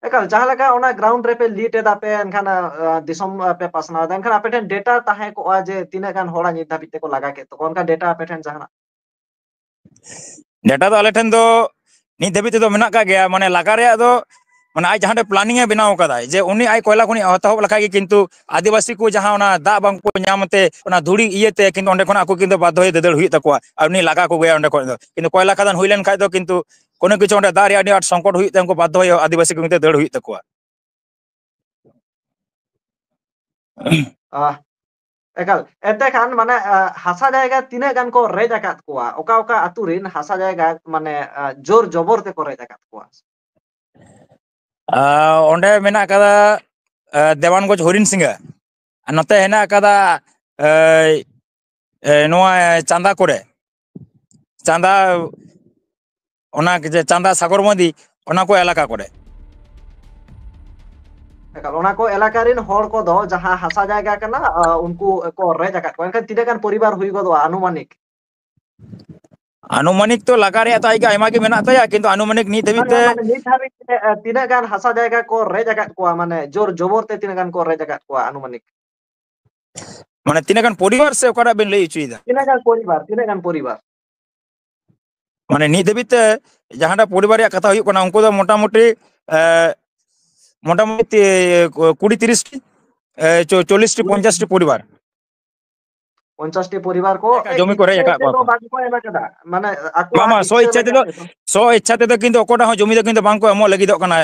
ᱮᱠᱟᱞ, ᱡᱟᱦᱟᱸ ᱞᱮᱠᱟ ᱚᱱᱟ ground ᱨᱮᱯᱮ lead ᱮᱫᱟ ᱯᱮ, ᱮᱱᱠᱷᱟᱱ, ᱟ, ᱫᱤᱥᱚᱢ, ᱟ, ᱯᱮ ᱯᱟᱥᱱᱟᱣ ᱮᱫᱟ, ᱮᱱᱠᱷᱟᱱ ᱟᱯᱮ ᱴᱷᱮᱱ data ᱛᱟᱦᱮᱸ ᱠᱚᱜᱼᱟ ᱡᱮ ᱛᱤᱱᱟᱹᱜ ᱜᱟᱱ ᱦᱚᱲᱟᱜ ᱱᱤᱛ ᱫᱷᱟᱹᱵᱤᱡ ᱛᱮᱠᱚ ᱞᱟᱜᱟ ᱠᱮᱫ ᱛᱟᱠᱚᱣᱟ, ᱚᱱᱠᱟ data ᱟᱯᱮ ᱴᱷᱮᱱ ᱡᱟᱦᱟᱱᱟᱜ? Data ᱫᱚ ᱟᱞᱮ ᱴᱷᱮᱱ ᱫᱚ ᱱᱤᱛ ᱫᱷᱟᱹᱵᱤᱡ ᱛᱮᱫᱚ ᱢᱮᱱᱟᱜ ᱠᱟᱜ ᱜᱮᱭᱟ, ᱢᱟᱱᱮ, ᱞᱟᱜᱟ ᱨᱮᱭᱟᱜ ᱫᱚ, ᱢᱟᱱᱮ, ᱟᱡ ᱡᱟᱦᱟᱸ ᱴᱷᱮᱱ planning ᱮ ᱵᱮᱱᱟᱣ ᱠᱟᱫᱟᱭ, ᱡᱮ ᱩᱱᱤ ᱟᱡ ᱠᱚᱭᱞᱟ ᱠᱷᱚᱱᱤ ᱮᱛᱚᱦᱚᱵ ᱞᱮᱠᱷᱟᱡ ᱜᱮ ᱠᱤᱱᱛᱩ ᱟᱹᱫᱤᱵᱟᱹᱥᱤ ᱠᱚ ᱡᱟᱦᱟᱸ ᱚᱱᱟ ᱫᱟᱜ ᱵᱟᱝ ᱠᱚ ᱧᱟᱢ ᱛᱮ, ᱚᱱᱟ ᱫᱷᱩᱲᱤ ᱤᱭᱟᱹᱛᱮ ᱠᱤᱱᱛᱩ ᱚᱸᱰᱮ ᱠᱷᱚᱱᱟᱜ ᱟᱠᱚ ᱠᱤᱱᱛᱩ ᱵᱟᱫᱽᱫᱷᱚ ᱦᱚᱭᱮ ᱫᱟᱹᱫᱟᱹᱲ ᱦᱩᱭᱩᱜ ᱛᱟᱠᱚᱣᱟ, ᱟᱨ ᱩᱱᱤ ᱞᱟᱜᱟ ᱠᱚ ᱜᱮᱭᱟ ᱚᱸᱰᱮ ᱠᱷᱚᱱ ᱫᱚ᱾ ᱠᱤᱱᱛᱩ ᱠᱚᱭᱞᱟ ᱠᱷᱟᱫᱟᱱ ᱦᱩᱭ ᱞᱮᱱ ᱠᱷᱟᱡ ᱫᱚ ᱠᱤᱱᱛᱩ ᱠᱳᱱᱳ ᱠᱤᱪᱷᱩ ᱚᱸᱰᱮ ᱫᱟᱜ ᱨᱮᱭᱟᱜ ᱟᱹᱰᱤ ᱟᱸᱴ ᱥᱚᱝᱠᱚᱴ ᱦᱩᱭᱩᱜ ᱛᱮ ᱩᱱᱠᱩ ᱵᱟᱫᱽᱫᱷᱚ ᱦᱚᱭᱮ ᱟᱹᱫᱤᱵᱟᱹᱥᱤ ᱠᱚ ᱠᱤᱱᱛᱩ ᱫᱟᱹᱲ ᱦᱩᱭᱩᱜ ᱛᱟᱠᱚᱣᱟ᱾ ᱟᱦ, ᱮᱠᱟᱞ᱾ ᱮᱱᱛᱮ ᱠᱷᱟᱱ, ᱢᱟᱱᱮ, ᱟ, ᱦᱟᱥᱟ ᱡᱟᱭᱜᱟ ᱛᱤᱱᱟᱹᱜ ᱜᱟᱱ ᱠᱚ ᱨᱮᱡ ᱟᱠᱟᱫ ᱠᱚᱣᱟ? ᱚᱠᱟ ᱚᱠᱟ ᱟᱹᱛᱩ ᱨᱮᱱ ᱦᱟᱥᱟ ᱡᱟᱭᱜᱟ, ᱢᱟᱱᱮ, ᱟ, ᱡᱳᱨ ᱡᱚᱵᱚᱨ ᱛᱮᱠᱚ ᱨᱮᱡ ᱟᱠᱟᱫ ᱠᱚᱣᱟ? ᱟ, ᱚᱸᱰᱮ ᱢᱮᱱᱟᱜ ᱟᱠᱟᱫᱟ, ᱟ, ᱫᱮᱣᱟᱱᱜᱚᱸᱡᱽ ᱦᱚᱨᱤᱱ ᱥᱤᱝᱜᱟ᱾ ᱟᱨ ᱱᱚᱛᱮ ᱦᱮᱱᱟᱜ ᱟᱠᱟᱫᱟ, ᱮᱭ, ᱮ, ᱱᱚᱣᱟ ᱪᱟᱸᱫᱟ ᱠᱚᱨᱮ, ᱪᱟᱸᱫᱟ, ᱚᱱᱟ ᱡᱮ ᱪᱟᱸᱫᱟ ᱥᱟᱜᱚᱨ ᱢᱟᱹᱫᱤ, ᱚᱱᱟ ᱠᱚ ᱮᱞᱟᱠᱟ ᱠᱚᱨᱮ᱾ ᱮᱠᱟᱞ, ᱚᱱᱟ ᱠᱚ ᱮᱞᱟᱠᱟ ᱨᱮᱱ ᱦᱚᱲ ᱠᱚᱫᱚ ᱡᱟᱦᱟᱸ ᱦᱟᱥᱟ ᱡᱟᱭᱜᱟ ᱠᱟᱱᱟ, ᱟ, ᱩᱱᱠᱩ ᱠᱚ ᱨᱮᱡ ᱟᱠᱟᱫ ᱠᱚᱣᱟ᱾ ᱮᱱᱠᱷᱟᱱ ᱛᱤᱱᱟᱹᱜ ᱜᱟᱱ ᱯᱚᱨᱤᱵᱟᱨ ᱦᱩᱭ ᱜᱚᱫᱚᱜᱼᱟ ᱟᱱᱩᱢᱟᱱᱤᱠ? ᱟᱱᱩᱢᱟᱱᱤᱠ ᱛᱚ ᱞᱟᱜᱟ ᱨᱮᱭᱟᱜ ᱛᱚ ᱟᱡ ᱜᱮ ᱟᱭᱢᱟ ᱜᱮ ᱢᱮᱱᱟᱜ ᱛᱟᱭᱟ, ᱠᱤᱱᱛᱩ ᱟᱱᱩᱢᱟᱱᱤᱠ ᱱᱤᱛ ᱫᱷᱟᱹᱵᱤᱡ ᱵᱟᱝ, ᱛᱮ ᱢᱟᱱᱮ ᱱᱤᱛ ᱦᱟᱹᱵᱤᱡ ᱛᱮ, ᱟ, ᱛᱤᱱᱟᱹᱜ ᱜᱟᱱ ᱦᱟᱥᱟ ᱡᱟᱭᱜᱟ ᱠᱚ ᱨᱮᱡ ᱟᱠᱟᱫ ᱠᱚᱣᱟ, ᱢᱟᱱᱮ ᱡᱳᱨ ᱡᱚᱵᱚᱨ ᱛᱮ ᱛᱤᱱᱟᱹᱜ ᱜᱟᱱ ᱠᱚ ᱨᱮᱡ ᱟᱠᱟᱫ ᱠᱚᱣᱟ ᱟᱱᱩᱢᱟᱱᱤᱠ? ᱢᱟᱱᱮ ᱛᱤᱱᱟᱹᱜ ᱜᱟᱱ ᱯᱚᱨᱤᱵᱟᱨ ᱥᱮ ᱚᱠᱟᱴᱟᱜ ᱵᱤᱱ ᱞᱟᱹᱭ ᱦᱚᱪᱚᱭᱮᱫᱟ? ᱛᱤᱱᱟᱹᱜ ᱜᱟᱱ ᱯᱚᱨᱤᱵᱟᱨ, ᱛᱤᱱᱟᱹᱜ ᱜᱟᱱ ᱯᱚᱨᱤᱵᱟᱨ? ᱢᱟᱱᱮ ᱱᱤᱛ ᱫᱷᱟᱹᱵᱤᱡ ᱛᱮ ᱡᱟᱦᱟᱸᱴᱟᱜ ᱯᱚᱨᱤᱵᱟᱨ ᱨᱮᱭᱟᱜ ᱠᱟᱛᱷᱟ ᱦᱩᱭᱩᱜ ᱠᱟᱱᱟ, ᱩᱱᱠᱩ ᱫᱚ ᱢᱚᱴᱟᱢᱩᱴᱤ, ᱮ, ᱢᱚᱴᱟᱢᱩᱴᱤ ᱛᱤ-, ᱠᱩᱲᱤ ᱛᱤᱨᱤᱥ ᱴᱤ, ᱮ, ᱪᱚ-, ᱪᱚᱞᱞᱤᱥ ᱴᱤ, ᱯᱚᱧᱪᱟᱥ ᱴᱤ ᱯᱚᱨᱤᱵᱟᱨ᱾ ᱯᱚᱧᱪᱟᱥ ᱴᱤ ᱯᱚᱨᱤᱵᱟᱨ ᱠᱚ ᱮᱠᱟᱞ, ᱮ, ᱡᱚᱢᱤ ᱠᱚ ᱨᱮᱡ ᱤᱪᱪᱷᱟᱹ ᱟᱠᱟᱫ ᱛᱮᱫᱚ ᱠᱚᱣᱟ ᱠᱚ᱾ ᱵᱟᱝ ᱠᱚ ᱮᱢ ᱟᱠᱟᱫᱟ, ᱢᱟᱱᱮ ᱵᱟᱝ, ᱟᱠᱚᱣᱟᱜ ᱵᱟᱝ, ᱥᱚ ᱤᱪᱪᱷᱟᱹ ᱤᱪᱪᱷᱟ ᱞᱮᱠᱟ ᱛᱮᱫᱚ, ᱛᱮᱫᱚ᱾ ᱥᱚ ᱤᱪᱪᱷᱟ ᱛᱮᱫᱚ ᱠᱤᱱᱛᱩ ᱚᱠᱚᱭᱴᱟᱜ ᱦᱚᱸ ᱡᱚᱢᱤ ᱫᱚ ᱠᱤᱱᱛᱩ ᱵᱟᱝ ᱠᱚ ᱮᱢᱚᱜ ᱞᱟᱹᱜᱤᱫᱚᱜ ᱠᱟᱱᱟ᱾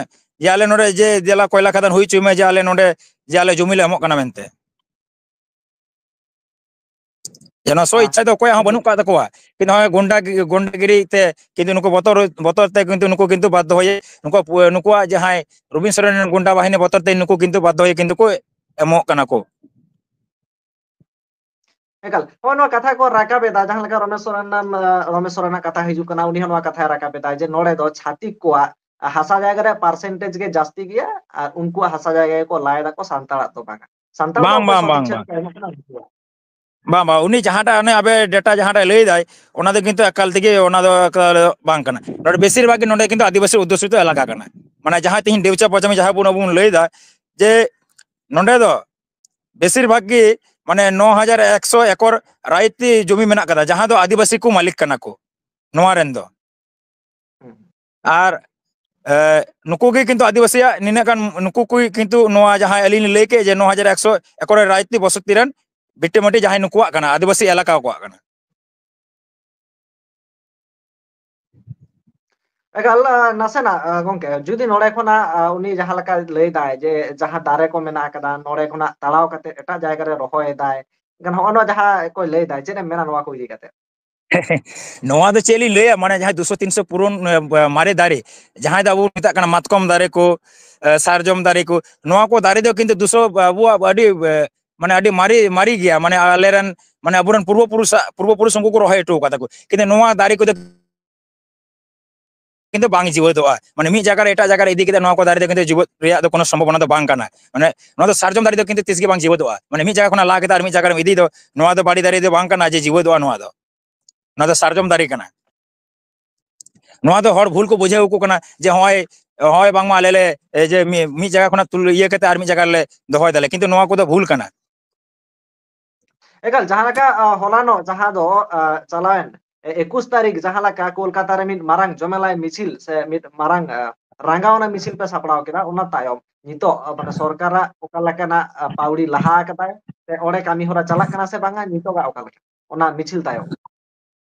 ᱡᱮ ᱟᱞᱮ ᱱᱚᱰᱮ ᱡᱮ ᱫᱮᱞᱟ ᱠᱚᱭᱞᱟ ᱠᱷᱟᱫᱟᱱ ᱦᱩᱭ ᱦᱚᱪᱚᱭ ᱢᱮ, ᱡᱮ ᱟᱞᱮ ᱱᱚᱰᱮ, ᱡᱮ ᱟᱞᱮ ᱡᱚᱢᱤ ᱞᱮ ᱮᱢᱚᱜ ᱠᱟᱱᱟ ᱢᱮᱱᱛᱮ᱾ ᱡᱮ ᱱᱚᱣᱟ ᱥᱚ ᱟᱪᱪᱷᱟ᱾ ᱤᱪᱪᱷᱟ ᱫᱚ ᱚᱠᱚᱭᱟᱜ ᱦᱚᱸ ᱵᱟᱹᱱᱩᱜ ᱠᱟᱜ ᱛᱟᱠᱚᱣᱟ, ᱠᱤᱱᱛᱩ ᱱᱚᱜᱼᱚᱭ ᱜᱚᱱᱰᱟ-, ᱜᱚᱱᱰᱟᱜᱤᱨᱤ ᱛᱮ ᱠᱤᱱᱛᱩ ᱱᱩᱠᱩ ᱵᱚᱛᱚᱨ, ᱵᱚᱛᱚᱨ ᱛᱮ ᱠᱤᱱᱛᱩ ᱱᱩᱠᱩ ᱠᱤᱱᱛᱩ ᱵᱟᱫᱽᱫᱷᱚ ᱦᱚᱭᱮ, ᱱᱩᱠᱩ, ᱱᱩᱠᱩᱣᱟᱜ ᱡᱟᱦᱟᱸᱭ ᱨᱚᱵᱤᱱ ᱥᱚᱨᱮᱱ ᱨᱮᱱ ᱜᱩᱱᱰᱟ ᱵᱟᱦᱤᱱᱤ ᱵᱚᱛᱚᱨ ᱛᱮ ᱱᱩᱠᱩ ᱠᱤᱱᱛᱩ ᱵᱟᱫᱽᱫᱷᱚ ᱦᱚᱭᱮ ᱠᱤᱱᱛᱩ ᱠᱚ ᱮᱢᱚᱜ ᱠᱟᱱᱟ ᱠᱚ᱾ ᱮᱠᱟᱞ, ᱱᱚᱜᱼᱚᱭ ᱱᱚᱣᱟ ᱠᱟᱛᱷᱟ ᱠᱚ ᱨᱟᱠᱟᱵ ᱮᱫᱟ, ᱡᱟᱦᱟᱸ ᱞᱮᱠᱟ ᱨᱚᱢᱮᱥ ᱥᱚᱨᱮᱱ ᱨᱮᱱᱟᱜ, ᱨᱚᱢᱮᱥ ᱥᱚᱨᱮᱱᱟᱜ ᱠᱟᱛᱷᱟ ᱦᱤᱡᱩᱜ ᱠᱟᱱᱟ, ᱩᱱᱤ ᱦᱚᱸ ᱱᱚᱣᱟ ᱠᱟᱛᱷᱟᱭ ᱨᱟᱠᱟᱵ ᱮᱫᱟ ᱡᱮ ᱱᱚᱰᱮ ᱫᱚ ᱪᱷᱟᱹᱛᱤᱠ ᱠᱚᱣᱟᱜ ᱦᱟᱥᱟ ᱡᱟᱭᱜᱟ ᱨᱮᱭᱟᱜ percentage ᱜᱮ ᱡᱟᱹᱥᱛᱤ ᱜᱮᱭᱟ ᱟᱨ ᱩᱱᱠᱩᱣᱟᱜ ᱦᱟᱥᱟ ᱡᱟᱭᱜᱟ ᱜᱮᱠᱚ ᱞᱟᱭ ᱫᱟᱠᱚ, ᱥᱟᱱᱛᱟᱲᱟᱜ ᱫᱚ ᱵᱟᱝᱟ᱾ ᱥᱟᱱᱛᱟᱲ ᱫᱚ ᱵᱟᱝ, ᱚᱠᱚᱭ ᱵᱟᱝ, ᱥᱚᱫ ᱵᱟᱝ, ᱤᱪᱪᱷᱟᱹ ᱵᱟᱝ᱾ ᱛᱮᱠᱚ ᱮᱢᱚᱜ ᱠᱟᱱᱟ ᱩᱱᱠᱩᱣᱟᱜ᱾ ᱵᱟᱝ, ᱵᱟᱝ, ᱩᱱᱤ ᱡᱟᱦᱟᱸᱴᱟᱜ ᱚᱱᱮ ᱟᱵᱮ data ᱡᱟᱦᱟᱸᱴᱟᱜ ᱞᱟᱹᱭ ᱫᱟᱭ, ᱚᱱᱟ ᱫᱚ ᱠᱤᱱᱛᱩ ᱮᱠᱟᱞ ᱛᱮᱜᱮ ᱚᱱᱟ ᱫᱚ ᱮᱠᱟᱞ ᱵᱟᱝ ᱠᱟᱱᱟ᱾ ᱱᱚᱰᱮ ᱵᱮᱥᱤᱨ ᱵᱷᱟᱜᱽ ᱜᱮ ᱱᱚᱰᱮ ᱠᱤᱱᱛᱩ ᱟᱹᱫᱤᱵᱟᱹᱥᱤ ᱚᱫᱽᱫᱷᱩᱥᱤᱛᱚ ᱮᱞᱟᱠᱟ ᱠᱟᱱᱟ᱾ ᱢᱟᱱᱮ ᱡᱟᱦᱟᱸ ᱛᱮᱦᱮᱧ ᱰᱮᱣᱪᱟ ᱯᱟᱪᱟᱢᱤ ᱡᱟᱦᱟᱸ ᱵᱚᱱ, ᱟᱵᱚ ᱵᱚᱱ ᱞᱟᱹᱭ ᱫᱟ ᱡᱮ ᱱᱚᱰᱮ ᱫᱚ ᱵᱮᱥᱤᱨ ᱵᱷᱟᱜᱽ ᱜᱮ ᱢᱟᱱᱮ ᱱᱚ ᱦᱟᱡᱟᱨ ᱮᱠᱥᱚ ᱮᱠᱚᱨ ᱨᱟᱭᱤᱛᱤ ᱡᱚᱢᱤ ᱢᱮᱱᱟᱜ ᱠᱟᱫᱟ, ᱡᱟᱦᱟᱸ ᱫᱚ ᱟᱹᱫᱤᱵᱟᱹᱥᱤ ᱠᱚ ᱢᱟᱹᱞᱤᱠ ᱠᱟᱱᱟ ᱠᱚ ᱱᱚᱣᱟ ᱨᱮᱱ ᱫᱚ᱾ ᱦᱩᱸ᱾ ᱟᱨ, ᱮ, ᱱᱩᱠᱩ ᱜᱮ ᱠᱤᱱᱛᱩ ᱟᱹᱫᱤᱵᱟᱹᱥᱤᱭᱟᱜ ᱱᱤᱱᱟᱹᱜ ᱜᱟᱱ, ᱱᱩᱠᱩ ᱠᱚ ᱠᱤᱱᱛᱩ ᱱᱚᱣᱟ ᱡᱟᱦᱟᱸᱭ ᱟᱹᱞᱤᱧ ᱞᱤᱧ ᱞᱟᱹᱭ ᱠᱮᱫ ᱡᱮ ᱱᱚ ᱦᱟᱡᱟᱨ ᱮᱠᱥᱚ ᱮᱠᱚᱨ ᱨᱟᱭᱤᱛᱤ ᱵᱚᱥᱚᱛᱤ ᱨᱮᱱ ᱵᱷᱤᱴᱟᱹᱢᱟᱹᱴᱤ ᱡᱟᱦᱟᱸᱭ ᱱᱩᱠᱩᱣᱟᱜ ᱠᱟᱱᱟ, ᱟᱹᱫᱤᱵᱟᱹᱥᱤ ᱮᱞᱟᱠᱟ ᱠᱚᱣᱟᱜ ᱠᱟᱱᱟ᱾ ᱮᱠᱟᱞ, ᱟ, ᱱᱟᱥᱮᱱᱟᱜ, ᱟ, ᱜᱚᱝᱠᱮ, ᱡᱩᱫᱤ ᱱᱚᱰᱮ ᱠᱷᱚᱱᱟᱜ, ᱟ, ᱩᱱᱤ ᱡᱟᱦᱟᱸ ᱞᱮᱠᱟᱭ ᱞᱟᱹᱭ ᱫᱟᱭ ᱡᱮ ᱡᱟᱦᱟᱸ ᱫᱟᱨᱮ ᱠᱚ ᱢᱮᱱᱟᱜ ᱟᱠᱟᱫᱟ, ᱱᱚᱰᱮ ᱠᱷᱚᱱᱟᱜ ᱛᱟᱲᱟᱣ ᱠᱟᱛᱮ ᱮᱴᱟᱜ ᱡᱟᱭᱜᱟ ᱨᱮ ᱨᱚᱦᱚᱭ ᱮᱫᱟᱭ, ᱮᱱᱠᱷᱟᱱ ᱦᱚᱸᱜᱼᱚ ᱱᱚᱣᱟ ᱡᱟᱦᱟᱸ ᱠᱚᱭ ᱞᱟᱹᱭ ᱫᱟᱭ, ᱪᱮᱫ ᱮᱢ ᱢᱮᱱᱟ ᱱᱚᱣᱟ ᱠᱚ ᱤᱫᱤ ᱠᱟᱛᱮ? ᱱᱚᱣᱟ ᱫᱚ ᱪᱮᱫ ᱞᱤᱧ ᱞᱟᱹᱭᱟ, ᱢᱟᱱᱮ ᱡᱟᱦᱟᱸ ᱫᱩᱥᱚ ᱛᱤᱱᱥᱚ ᱯᱩᱨᱚᱱ, ᱮ, ᱢᱟᱨᱮ ᱫᱟᱨᱮ, ᱡᱟᱦᱟᱸᱭ ᱫᱚ ᱟᱵᱚ ᱵᱚᱱ ᱢᱮᱛᱟᱜ ᱠᱟᱱᱟ ᱢᱟᱛᱠᱚᱢ ᱫᱟᱨᱮ ᱠᱚ, ᱮ, ᱥᱟᱨᱡᱚᱢ ᱫᱟᱨᱮ ᱠᱚ, ᱱᱚᱣᱟ ᱠᱚ ᱫᱟᱨᱮ ᱫᱚ ᱠᱤᱱᱛᱩ ᱫᱩᱥᱚ, ᱟᱵᱚᱣᱟᱜ ᱟᱹᱰᱤ, ᱮ, ᱢᱟᱱᱮ ᱟᱹᱰᱤ ᱢᱟᱨᱮ, ᱢᱟᱨᱮ ᱜᱮᱭᱟ, ᱢᱟᱱᱮ ᱟᱞᱮᱨᱮᱱ, ᱢᱟᱱᱮ ᱟᱵᱚᱨᱮᱱ ᱯᱩᱨᱵᱚ ᱯᱩᱨᱩᱥᱟᱜ, ᱯᱩᱨᱵᱚ ᱯᱩᱨᱩᱥ ᱩᱱᱠᱩ ᱠᱚ ᱨᱚᱦᱚᱭ ᱦᱚᱴᱚ ᱠᱟᱫᱟ ᱠᱚ, ᱠᱤᱱᱛᱩ ᱱᱚᱣᱟ ᱫᱟᱨᱮ ᱠᱚᱫᱚ ᱠᱤᱱᱛᱩ ᱵᱟᱝ ᱡᱤᱣᱮᱫᱚᱜᱼᱟ᱾ ᱢᱟᱱᱮ ᱢᱤᱫ ᱡᱟᱭᱜᱟ ᱨᱮ ᱮᱴᱟᱜ ᱡᱟᱭᱜᱟ ᱨᱮ ᱤᱫᱤ ᱠᱟᱛᱮ ᱱᱚᱣᱟ ᱠᱚ ᱫᱟᱨᱮ ᱫᱚ ᱠᱤᱱᱛᱩ ᱡᱤᱣᱮᱫ ᱨᱮᱭᱟᱜ ᱫᱚ ᱠᱳᱱᱳ ᱥᱚᱢᱵᱷᱚᱵᱚᱱᱟ ᱫᱚ ᱵᱟᱝ ᱠᱟᱱᱟ᱾ ᱢᱟᱱᱮ ᱱᱚᱣᱟ ᱫᱚ ᱥᱟᱨᱡᱚᱢ ᱫᱟᱨᱮ ᱫᱚ ᱠᱤᱱᱛᱩ ᱛᱤᱥ ᱜᱮ ᱵᱟᱝ ᱡᱤᱣᱮᱫᱚᱜᱼᱟ᱾ ᱢᱟᱱᱮ ᱢᱤᱫ ᱡᱟᱭᱜᱟ ᱠᱷᱚᱱᱟᱜ ᱞᱟ ᱠᱟᱛᱮ ᱟᱨ ᱢᱤᱫ ᱡᱟᱭᱜᱟ ᱨᱮᱢ ᱤᱫᱤ ᱫᱚ, ᱱᱚᱣᱟ ᱫᱚ ᱵᱟᱲᱮ ᱫᱟᱨᱮ ᱫᱚ ᱵᱟᱝ ᱠᱟᱱᱟ ᱡᱮ ᱡᱤᱣᱮᱫᱚᱜᱼᱟ ᱱᱚᱣᱟ ᱫᱚ᱾ ᱱᱚᱣᱟ ᱫᱚ ᱥᱟᱨᱡᱚᱢ ᱫᱟᱨᱮ ᱠᱟᱱᱟ᱾ ᱱᱚᱣᱟ ᱫᱚ ᱦᱚᱲ ᱵᱷᱩᱞ ᱠᱚ ᱵᱩᱡᱷᱟᱹᱣ ᱟᱠᱚ ᱠᱟᱱᱟ ᱡᱮ ᱦᱚᱸᱜᱼᱚᱭ, ᱦᱚᱸᱜᱼᱚᱭ ᱵᱟᱝᱢᱟ ᱟᱞᱮ ᱞᱮ, ᱮ, ᱡᱮ ᱢᱤ-, ᱢᱤᱫ ᱡᱟᱭᱜᱟ ᱠᱷᱚᱱᱟᱜ ᱛᱩᱞ-, ᱤᱭᱟᱹ ᱠᱟᱛᱮ ᱟᱨ ᱢᱤᱫ ᱡᱟᱭᱜᱟ ᱨᱮᱞᱮ ᱫᱚᱦᱚᱭ ᱫᱟᱞᱮ, ᱠᱤᱱᱛᱩ ᱱᱚᱣᱟ ᱠᱚᱫᱚ ᱵᱷᱩᱞ ᱠᱟᱱᱟ᱾ ᱮᱠᱟᱞ, ᱡᱟᱦᱟᱸ ᱞᱮᱠᱟ, ᱟ, ᱦᱚᱞᱟᱱᱚᱜ ᱡᱟᱦᱟᱸ ᱫᱚ, ᱟ, ᱪᱟᱞᱟᱣᱮᱱ, ᱮ, ᱮᱠᱩᱥ ᱛᱟᱹᱨᱤᱠᱷ ᱡᱟᱦᱟᱸ ᱞᱮᱠᱟ ᱠᱳᱞᱠᱟᱛᱟ ᱨᱮ ᱢᱤᱫ ᱢᱟᱨᱟᱝ ᱡᱚᱢᱮᱞᱟᱭ ᱢᱤᱪᱷᱤᱞ ᱥᱮ ᱢᱤᱫ ᱢᱟᱨᱟᱝ, ᱟ, ᱨᱟᱸᱜᱟᱣᱱᱟ ᱢᱤᱪᱷᱤᱞ ᱯᱮ ᱥᱟᱯᱲᱟᱣ ᱠᱮᱫᱟ, ᱚᱱᱟ ᱛᱟᱭᱚᱢ ᱱᱤᱛᱚᱜ, ᱟ, ᱢᱟᱱᱮ ᱥᱚᱨᱠᱟᱨᱟᱜ ᱚᱠᱟ ᱞᱮᱠᱟᱱᱟᱜ, ᱟ, ᱯᱟᱹᱣᱲᱤ ᱞᱟᱦᱟ ᱟᱠᱟᱫᱟᱭ ᱥᱮ ᱚᱸᱰᱮ ᱠᱟᱹᱢᱤ ᱦᱚᱨᱟ ᱪᱟᱞᱟᱜ ᱠᱟᱱᱟ ᱥᱮ ᱵᱟᱝᱟ, ᱱᱤᱛᱚᱜᱟᱜ ᱚᱠᱟ ᱞᱮᱠᱟ ᱚᱱᱟ ᱢᱤᱪᱷᱤᱞ ᱛᱟᱭᱚᱢ?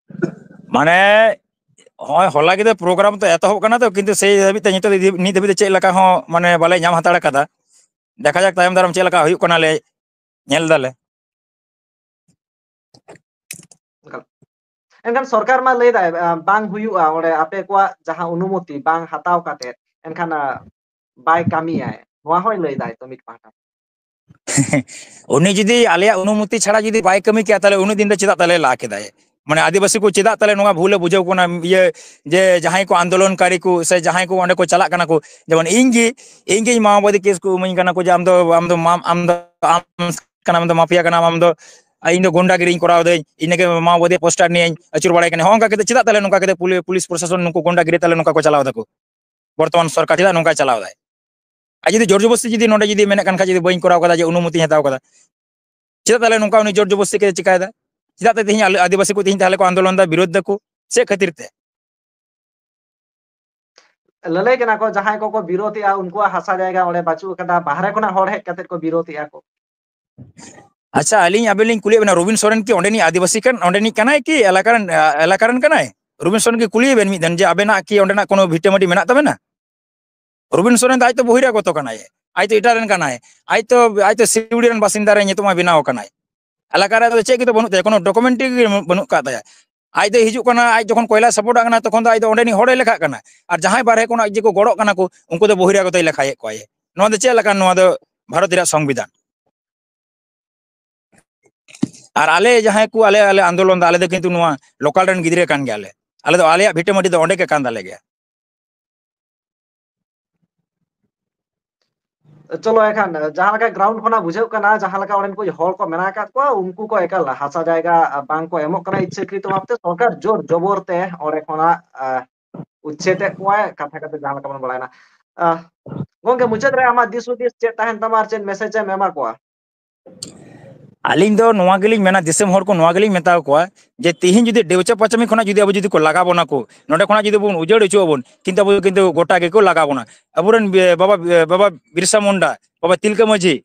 ᱢᱟᱱᱮ ᱦᱚᱸᱜᱼᱚᱭ ᱦᱚᱞᱟ ᱜᱮ ᱯᱨᱳᱜᱨᱟᱢ ᱫᱚ ᱮᱛᱚᱦᱚᱵ ᱠᱟᱱᱟ ᱛᱚ, ᱠᱤᱱᱛᱩ ᱥᱮᱭ ᱦᱟᱹᱵᱤᱡ ᱛᱮ ᱱᱤᱛᱚᱜ ᱫᱷᱟᱹᱵᱤᱡ, ᱱᱤᱛ ᱫᱷᱟᱹᱵᱤᱡ ᱛᱮ ᱪᱮᱫ ᱞᱮᱠᱟ ᱦᱚᱸ ᱢᱟᱱᱮ ᱵᱟᱞᱮ ᱧᱟᱢ ᱦᱟᱛᱟᱲ ᱠᱟᱫᱟ᱾ ᱫᱮᱠᱷᱟ ᱡᱟᱠ ᱛᱟᱭᱚᱢ ᱫᱟᱨᱟᱢ ᱪᱮᱫ ᱞᱮᱠᱟ ᱦᱩᱭᱩᱜ ᱠᱟᱱᱟ, ᱞᱮ ᱧᱮᱞ ᱫᱟᱞᱮ᱾ ᱮᱱᱠᱷᱟᱱ ᱥᱚᱨᱠᱟᱨ ᱢᱟ ᱞᱟᱹᱭ ᱫᱟᱭ, ᱟ, ᱵᱟᱝ ᱦᱩᱭᱩᱜᱼᱟ, ᱚᱸᱰᱮ ᱟᱯᱮ ᱠᱚᱣᱟᱜ ᱡᱟᱦᱟᱸ ᱚᱱᱩᱢᱚᱛᱤ ᱵᱟᱝ ᱦᱟᱛᱟᱣ ᱠᱟᱛᱮ, ᱮᱱᱠᱷᱟᱱ, ᱟ, ᱵᱟᱭ ᱠᱟᱹᱢᱤᱭᱟᱭ, ᱱᱚᱣᱟ ᱦᱚᱸᱭ ᱞᱟᱹᱭ ᱫᱟᱭ ᱛᱚ ᱢᱤᱫ ᱯᱟᱦᱴᱟ᱾ ᱩᱱᱤ ᱡᱩᱫᱤ ᱟᱞᱮᱭᱟᱜ ᱚᱱᱩᱢᱚᱛᱤ ᱪᱷᱟᱲᱟ ᱡᱩᱫᱤ ᱵᱟᱭ ᱠᱟᱹᱢᱤ ᱠᱮᱭᱟ, ᱛᱟᱦᱞᱮ ᱩᱱᱟᱹᱜ ᱫᱤᱱ ᱫᱚ ᱪᱮᱫᱟᱜ ᱛᱟᱞᱮ ᱞᱟ ᱠᱮᱫᱟᱭ? ᱢᱟᱱᱮ ᱟᱹᱫᱤᱵᱟᱹᱥᱤ ᱠᱚ ᱪᱮᱫᱟᱜ ᱛᱟᱞᱮ ᱱᱚᱣᱟ ᱵᱷᱩᱞᱮ ᱵᱩᱡᱷᱟᱹᱣ ᱠᱚ ᱠᱟᱱᱟ, ᱤᱭᱟᱹ, ᱡᱮ ᱡᱟᱦᱟᱸᱭ ᱠᱚ ᱟᱱᱫᱳᱞᱚᱱᱠᱟᱨᱤ ᱠᱚ ᱥᱮ ᱡᱟᱦᱟᱸᱭ ᱠᱚ ᱚᱸᱰᱮ ᱠᱚ ᱪᱟᱞᱟᱜ ᱠᱟᱱᱟ ᱠᱚ, ᱡᱮᱢᱚᱱ ᱤᱧ ᱜᱮ, ᱤᱧ ᱜᱮ ᱢᱟᱣᱵᱟᱫᱤ ᱠᱮᱥ ᱠᱚ ᱤᱢᱟᱹᱧ ᱠᱟᱱᱟ ᱠᱚ ᱡᱮ ᱟᱢ ᱫᱚ, ᱟᱢ ᱫᱚ ᱢᱟ-, ᱟᱢ ᱫᱚ, ᱟᱢ ᱠᱟᱱᱟᱢ, ᱟᱢ ᱫᱚ ᱢᱟᱯᱤᱭᱟ ᱠᱟᱱᱟᱢ, ᱟᱢ ᱫᱚ, ᱟᱨ ᱤᱧ ᱫᱚ ᱜᱩᱱᱰᱟᱜᱤᱨᱤᱧ ᱠᱚᱨᱟᱣ ᱫᱟᱹᱧ, ᱤᱧ ᱜᱮ ᱢᱟᱣᱵᱟᱫᱤ ᱯᱳᱥᱴᱟᱨ ᱱᱤᱭᱮᱧ ᱟᱹᱪᱩᱨ ᱵᱟᱲᱟᱭ ᱠᱟᱱᱟ᱾ ᱦᱚᱸᱜᱼᱚ ᱱᱚᱝᱠᱟ ᱠᱟᱛᱮ ᱪᱮᱫᱟᱜ ᱛᱟᱞᱮ ᱱᱚᱝᱠᱟ ᱠᱟᱛᱮ ᱯᱩᱞᱤ-, ᱯᱩᱞᱤᱥ ᱯᱨᱚᱥᱟᱥᱚᱱ ᱱᱩᱠᱩ ᱜᱩᱱᱰᱟᱜᱤᱨᱤ ᱛᱟᱞᱮ ᱱᱚᱝᱠᱟ ᱠᱚ ᱪᱟᱞᱟᱣ ᱫᱟᱠᱚ? ᱵᱚᱨᱛᱚᱢᱟᱱ ᱥᱚᱨᱠᱟᱨ ᱪᱮᱫᱟᱜ ᱱᱚᱝᱠᱟᱭ ᱪᱟᱞᱟᱣ ᱫᱟᱭ? ᱟᱨ ᱡᱩᱫᱤ ᱡᱳᱨ ᱡᱚᱵᱚᱥᱛᱤ ᱡᱩᱫᱤ ᱱᱚᱰᱮ ᱡᱩᱫᱤ ᱢᱮᱱᱮᱫ ᱠᱟᱱ ᱠᱷᱟᱡ, ᱡᱩᱫᱤ ᱵᱟᱹᱧ ᱠᱚᱨᱟᱣ ᱠᱟᱫᱟ, ᱡᱮ ᱚᱱᱩᱢᱚᱛᱤᱧ ᱦᱟᱛᱟᱣ ᱠᱟᱫᱟ, ᱪᱮᱫᱟᱜ ᱛᱟᱦᱞᱮ ᱱᱚᱝᱠᱟ ᱩᱱᱤ ᱡᱳᱨ ᱡᱚᱵᱚᱥᱛᱤ ᱠᱟᱛᱮ ᱪᱤᱠᱟᱭᱮᱫᱟ? ᱪᱮᱫᱟᱜ ᱛᱮ ᱛᱮᱦᱮᱧ ᱟᱞᱮ ᱟᱹᱫᱤᱵᱟᱹᱥᱤ ᱠᱚ ᱛᱮᱦᱮᱧ ᱛᱟᱦᱞᱮ ᱠᱚ ᱟᱱᱫᱳᱞᱚᱱ ᱫᱟ, ᱵᱤᱨᱳᱫ ᱫᱟᱠᱚ? ᱪᱮᱫ ᱠᱷᱟᱹᱛᱤᱨ ᱛᱮ? ᱞᱟᱹᱞᱟᱹᱭ ᱠᱟᱱᱟ ᱠᱚ, ᱡᱟᱦᱟᱸᱭ ᱠᱚᱠᱚ ᱵᱤᱨᱳᱫᱮᱜᱼᱟ, ᱩᱱᱠᱩᱣᱟᱜ ᱦᱟᱥᱟ ᱡᱟᱭᱜᱟ ᱚᱸᱰᱮ ᱵᱟᱹᱪᱩᱜ ᱟᱠᱟᱫᱟ, ᱵᱟᱦᱨᱮ ᱠᱷᱚᱱᱟᱜ ᱦᱚᱲ ᱦᱮᱡ ᱠᱟᱛᱮ ᱠᱚ ᱵᱤᱨᱳᱫᱮᱜᱼᱟ ᱠᱚ᱾ ᱟᱪᱪᱷᱟ, ᱟᱹᱞᱤᱧ ᱟᱵᱮᱱ ᱞᱤᱧ ᱠᱩᱞᱤᱭᱮᱫ ᱵᱮᱱᱟ, ᱨᱚᱵᱤᱱ ᱥᱚᱨᱮᱱ ᱠᱤ ᱚᱸᱰᱮᱱᱤᱡ ᱟᱹᱫᱤᱵᱟᱹᱥᱤ ᱠᱟᱱ, ᱚᱸᱰᱮᱱᱤᱡ ᱠᱟᱱᱟᱭ ᱠᱤ ᱮᱞᱟᱠᱟ ᱨᱮᱱ, ᱮᱞᱟᱠᱟ ᱨᱮᱱ ᱠᱟᱱᱟᱭ? ᱨᱚᱵᱤᱱ ᱥᱚᱨᱮᱱ ᱠᱤ ᱠᱩᱞᱤᱭᱮ ᱵᱮᱱ ᱢᱤᱫ ᱫᱷᱟᱣ ᱡᱮ ᱟᱵᱮᱱᱟᱜ ᱠᱤ ᱚᱸᱰᱮᱱᱟᱜ ᱠᱳᱱᱳ ᱵᱷᱤᱴᱟᱹᱢᱟᱹᱴᱤ ᱢᱮᱱᱟᱜ ᱛᱟᱵᱮᱱᱟ? ᱨᱚᱵᱤᱱ ᱥᱚᱨᱮᱱ ᱫᱚ ᱟᱡ ᱛᱚ ᱵᱚᱦᱤᱨᱟᱜᱚᱛᱚ ᱠᱟᱱᱟᱭ, ᱟᱡ ᱛᱚ ᱮᱴᱟᱜ ᱨᱮᱱ ᱠᱟᱱᱟᱭ, ᱟᱡ ᱛᱚ, ᱟᱡ ᱛᱚ ᱥᱤᱣᱲᱤ ᱨᱮᱱ ᱵᱟᱥᱤᱱᱫᱟ ᱨᱮ ᱧᱩᱛᱩᱢ ᱮ ᱵᱮᱱᱟᱣ ᱠᱟᱱᱟᱭ᱾ ᱮᱞᱟᱠᱟ ᱨᱮ ᱫᱚ ᱪᱮᱫ ᱜᱮᱛᱚ ᱵᱟᱹᱱᱩᱜ ᱛᱟᱭᱟ, ᱠᱳᱱᱳ ᱰᱚᱠᱩᱢᱮᱱᱴᱨᱤ ᱜᱮ ᱵᱟᱹᱱᱩᱜ ᱠᱟᱜ ᱛᱟᱭᱟ᱾ ᱟᱡ ᱫᱚᱭ ᱦᱤᱡᱩᱜ ᱠᱟᱱᱟ, ᱟᱡ ᱡᱚᱠᱷᱚᱱ ᱠᱚᱭᱞᱟ ᱥᱟᱯᱳᱨᱴ ᱠᱟᱱᱟ, ᱛᱚᱠᱷᱚᱱ ᱫᱚ ᱟᱡ ᱫᱚ ᱚᱸᱰᱮᱱᱤᱡ ᱦᱚᱲᱮ ᱞᱮᱠᱷᱟᱜ ᱠᱟᱱᱟ᱾ ᱟᱨ ᱡᱟᱦᱟᱸᱭ ᱵᱟᱨᱦᱮ ᱠᱷᱚᱱᱟᱜ ᱡᱮ ᱠᱚ ᱜᱚᱲᱚᱜ ᱠᱟᱱᱟ ᱠᱚ, ᱩᱱᱠᱩ ᱫᱚ ᱵᱚᱦᱤᱨᱟᱜᱚᱛᱚᱭ ᱞᱮᱠᱷᱟᱭᱮᱫ ᱠᱚᱣᱟᱭ᱾ ᱱᱚᱣᱟ ᱫᱚ ᱪᱮᱫ ᱞᱮᱠᱟᱱ, ᱱᱚᱣᱟ ᱫᱚ ᱵᱷᱟᱨᱚᱛ ᱨᱮᱭᱟᱜ ᱥᱚᱝᱵᱤᱫᱷᱟᱱ? ᱟᱨ ᱟᱞᱮ ᱡᱟᱦᱟᱸᱭ ᱠᱚ, ᱟᱞᱮ, ᱟᱞᱮ ᱟᱱᱫᱳᱞᱚᱱ ᱫᱚ, ᱟᱞᱮ ᱫᱚ ᱠᱤᱱᱛᱩ ᱱᱚᱣᱟ ᱞᱳᱠᱟᱞ ᱨᱮᱱ ᱜᱤᱫᱽᱨᱟᱹ ᱠᱟᱱ ᱜᱮᱭᱟᱞᱮ᱾ ᱟᱞᱮ ᱫᱚ ᱟᱞᱮᱭᱟᱜ ᱵᱷᱤᱴᱟᱹᱢᱟᱹᱴᱤ ᱫᱚ ᱚᱸᱰᱮ ᱜᱮ ᱠᱟᱱ ᱛᱟᱞᱮ ᱜᱮᱭᱟ᱾ ᱪᱚᱞᱚ ᱮᱱᱠᱷᱟᱱ, ᱡᱟᱦᱟᱸ ᱞᱮᱠᱟ ground ᱠᱷᱚᱱᱟᱜ ᱵᱩᱡᱷᱟᱹᱜ ᱠᱟᱱᱟ, ᱡᱟᱦᱟᱸ ᱞᱮᱠᱟ ᱚᱸᱰᱮᱱ ᱠᱚ ᱦᱚᱲ ᱠᱚ ᱢᱮᱱᱟᱜ ᱟᱠᱟᱫ ᱠᱚᱣᱟ, ᱩᱱᱠᱩ ᱠᱚ ᱮᱠᱟᱞ ᱦᱟᱥᱟ ᱡᱟᱭᱜᱟ, ᱟ, ᱵᱟᱝ ᱠᱚ ᱮᱢᱚᱜ ᱠᱟᱱᱟ ᱤᱪᱪᱷᱟᱹᱠᱨᱤᱛᱚ ᱵᱷᱟᱵᱽᱛᱮ, ᱥᱚᱨᱠᱟᱨ ᱡᱳᱨ ᱡᱚᱵᱚᱨ ᱛᱮ ᱚᱸᱰᱮ ᱠᱷᱚᱱᱟᱜ, ᱟ, ᱩᱪᱪᱷᱮᱫ ᱮᱫ ᱠᱚᱣᱟᱭ, ᱠᱟᱛᱷᱟ ᱠᱟᱛᱷᱟ ᱡᱟᱦᱟᱸ ᱞᱮᱠᱟ ᱵᱚᱱ ᱵᱟᱲᱟᱭᱟ᱾ ᱟ, ᱜᱚᱝᱠᱮ, ᱢᱩᱪᱟᱹᱫ ᱨᱮ ᱟᱢᱟᱜ ᱫᱤᱥ ᱦᱩᱫᱤᱥ ᱪᱮᱫ ᱛᱟᱦᱮᱱ ᱛᱟᱢᱟ ᱟᱨ ᱪᱮᱫ message ᱮᱢ ᱮᱢᱟ ᱠᱚᱣᱟ? ᱟᱹᱞᱤᱧ ᱫᱚ ᱱᱚᱣᱟ ᱜᱮᱞᱤᱧ ᱢᱮᱱᱟ, ᱫᱤᱥᱚᱢ ᱦᱚᱲ ᱠᱚ ᱱᱚᱣᱟ ᱜᱮᱞᱤᱧ ᱢᱮᱛᱟ ᱠᱚᱣᱟ ᱡᱮ ᱛᱤᱦᱤᱧ ᱡᱩᱫᱤ ᱰᱮᱣᱪᱟ ᱯᱟᱪᱟᱢᱤ ᱠᱷᱚᱱᱟᱜ ᱡᱩᱫᱤ ᱟᱵᱚ ᱡᱩᱫᱤ ᱠᱚ ᱞᱟᱜᱟ ᱵᱚᱱᱟ ᱠᱚ, ᱱᱚᱸᱰᱮ ᱠᱷᱚᱱᱟᱜ ᱡᱩᱫᱤ ᱵᱚᱱ ᱩᱡᱟᱹᱲ ᱦᱚᱪᱚ ᱟᱵᱚᱱ, ᱠᱤᱱᱛᱩ ᱟᱵᱚ ᱠᱤᱱᱛᱩ ᱜᱚᱴᱟ ᱜᱮᱠᱚ ᱞᱟᱜᱟ ᱵᱚᱱᱟ᱾ ᱟᱵᱚᱨᱮᱱ ᱵᱮ-, ᱵᱟᱵᱟ, ᱵᱮ-, ᱵᱟᱵᱟ ᱵᱤᱨᱥᱟ ᱢᱩᱱᱰᱟ, ᱵᱟᱵᱟ ᱛᱤᱞᱠᱟᱹ ᱢᱟᱹᱡᱷᱤ,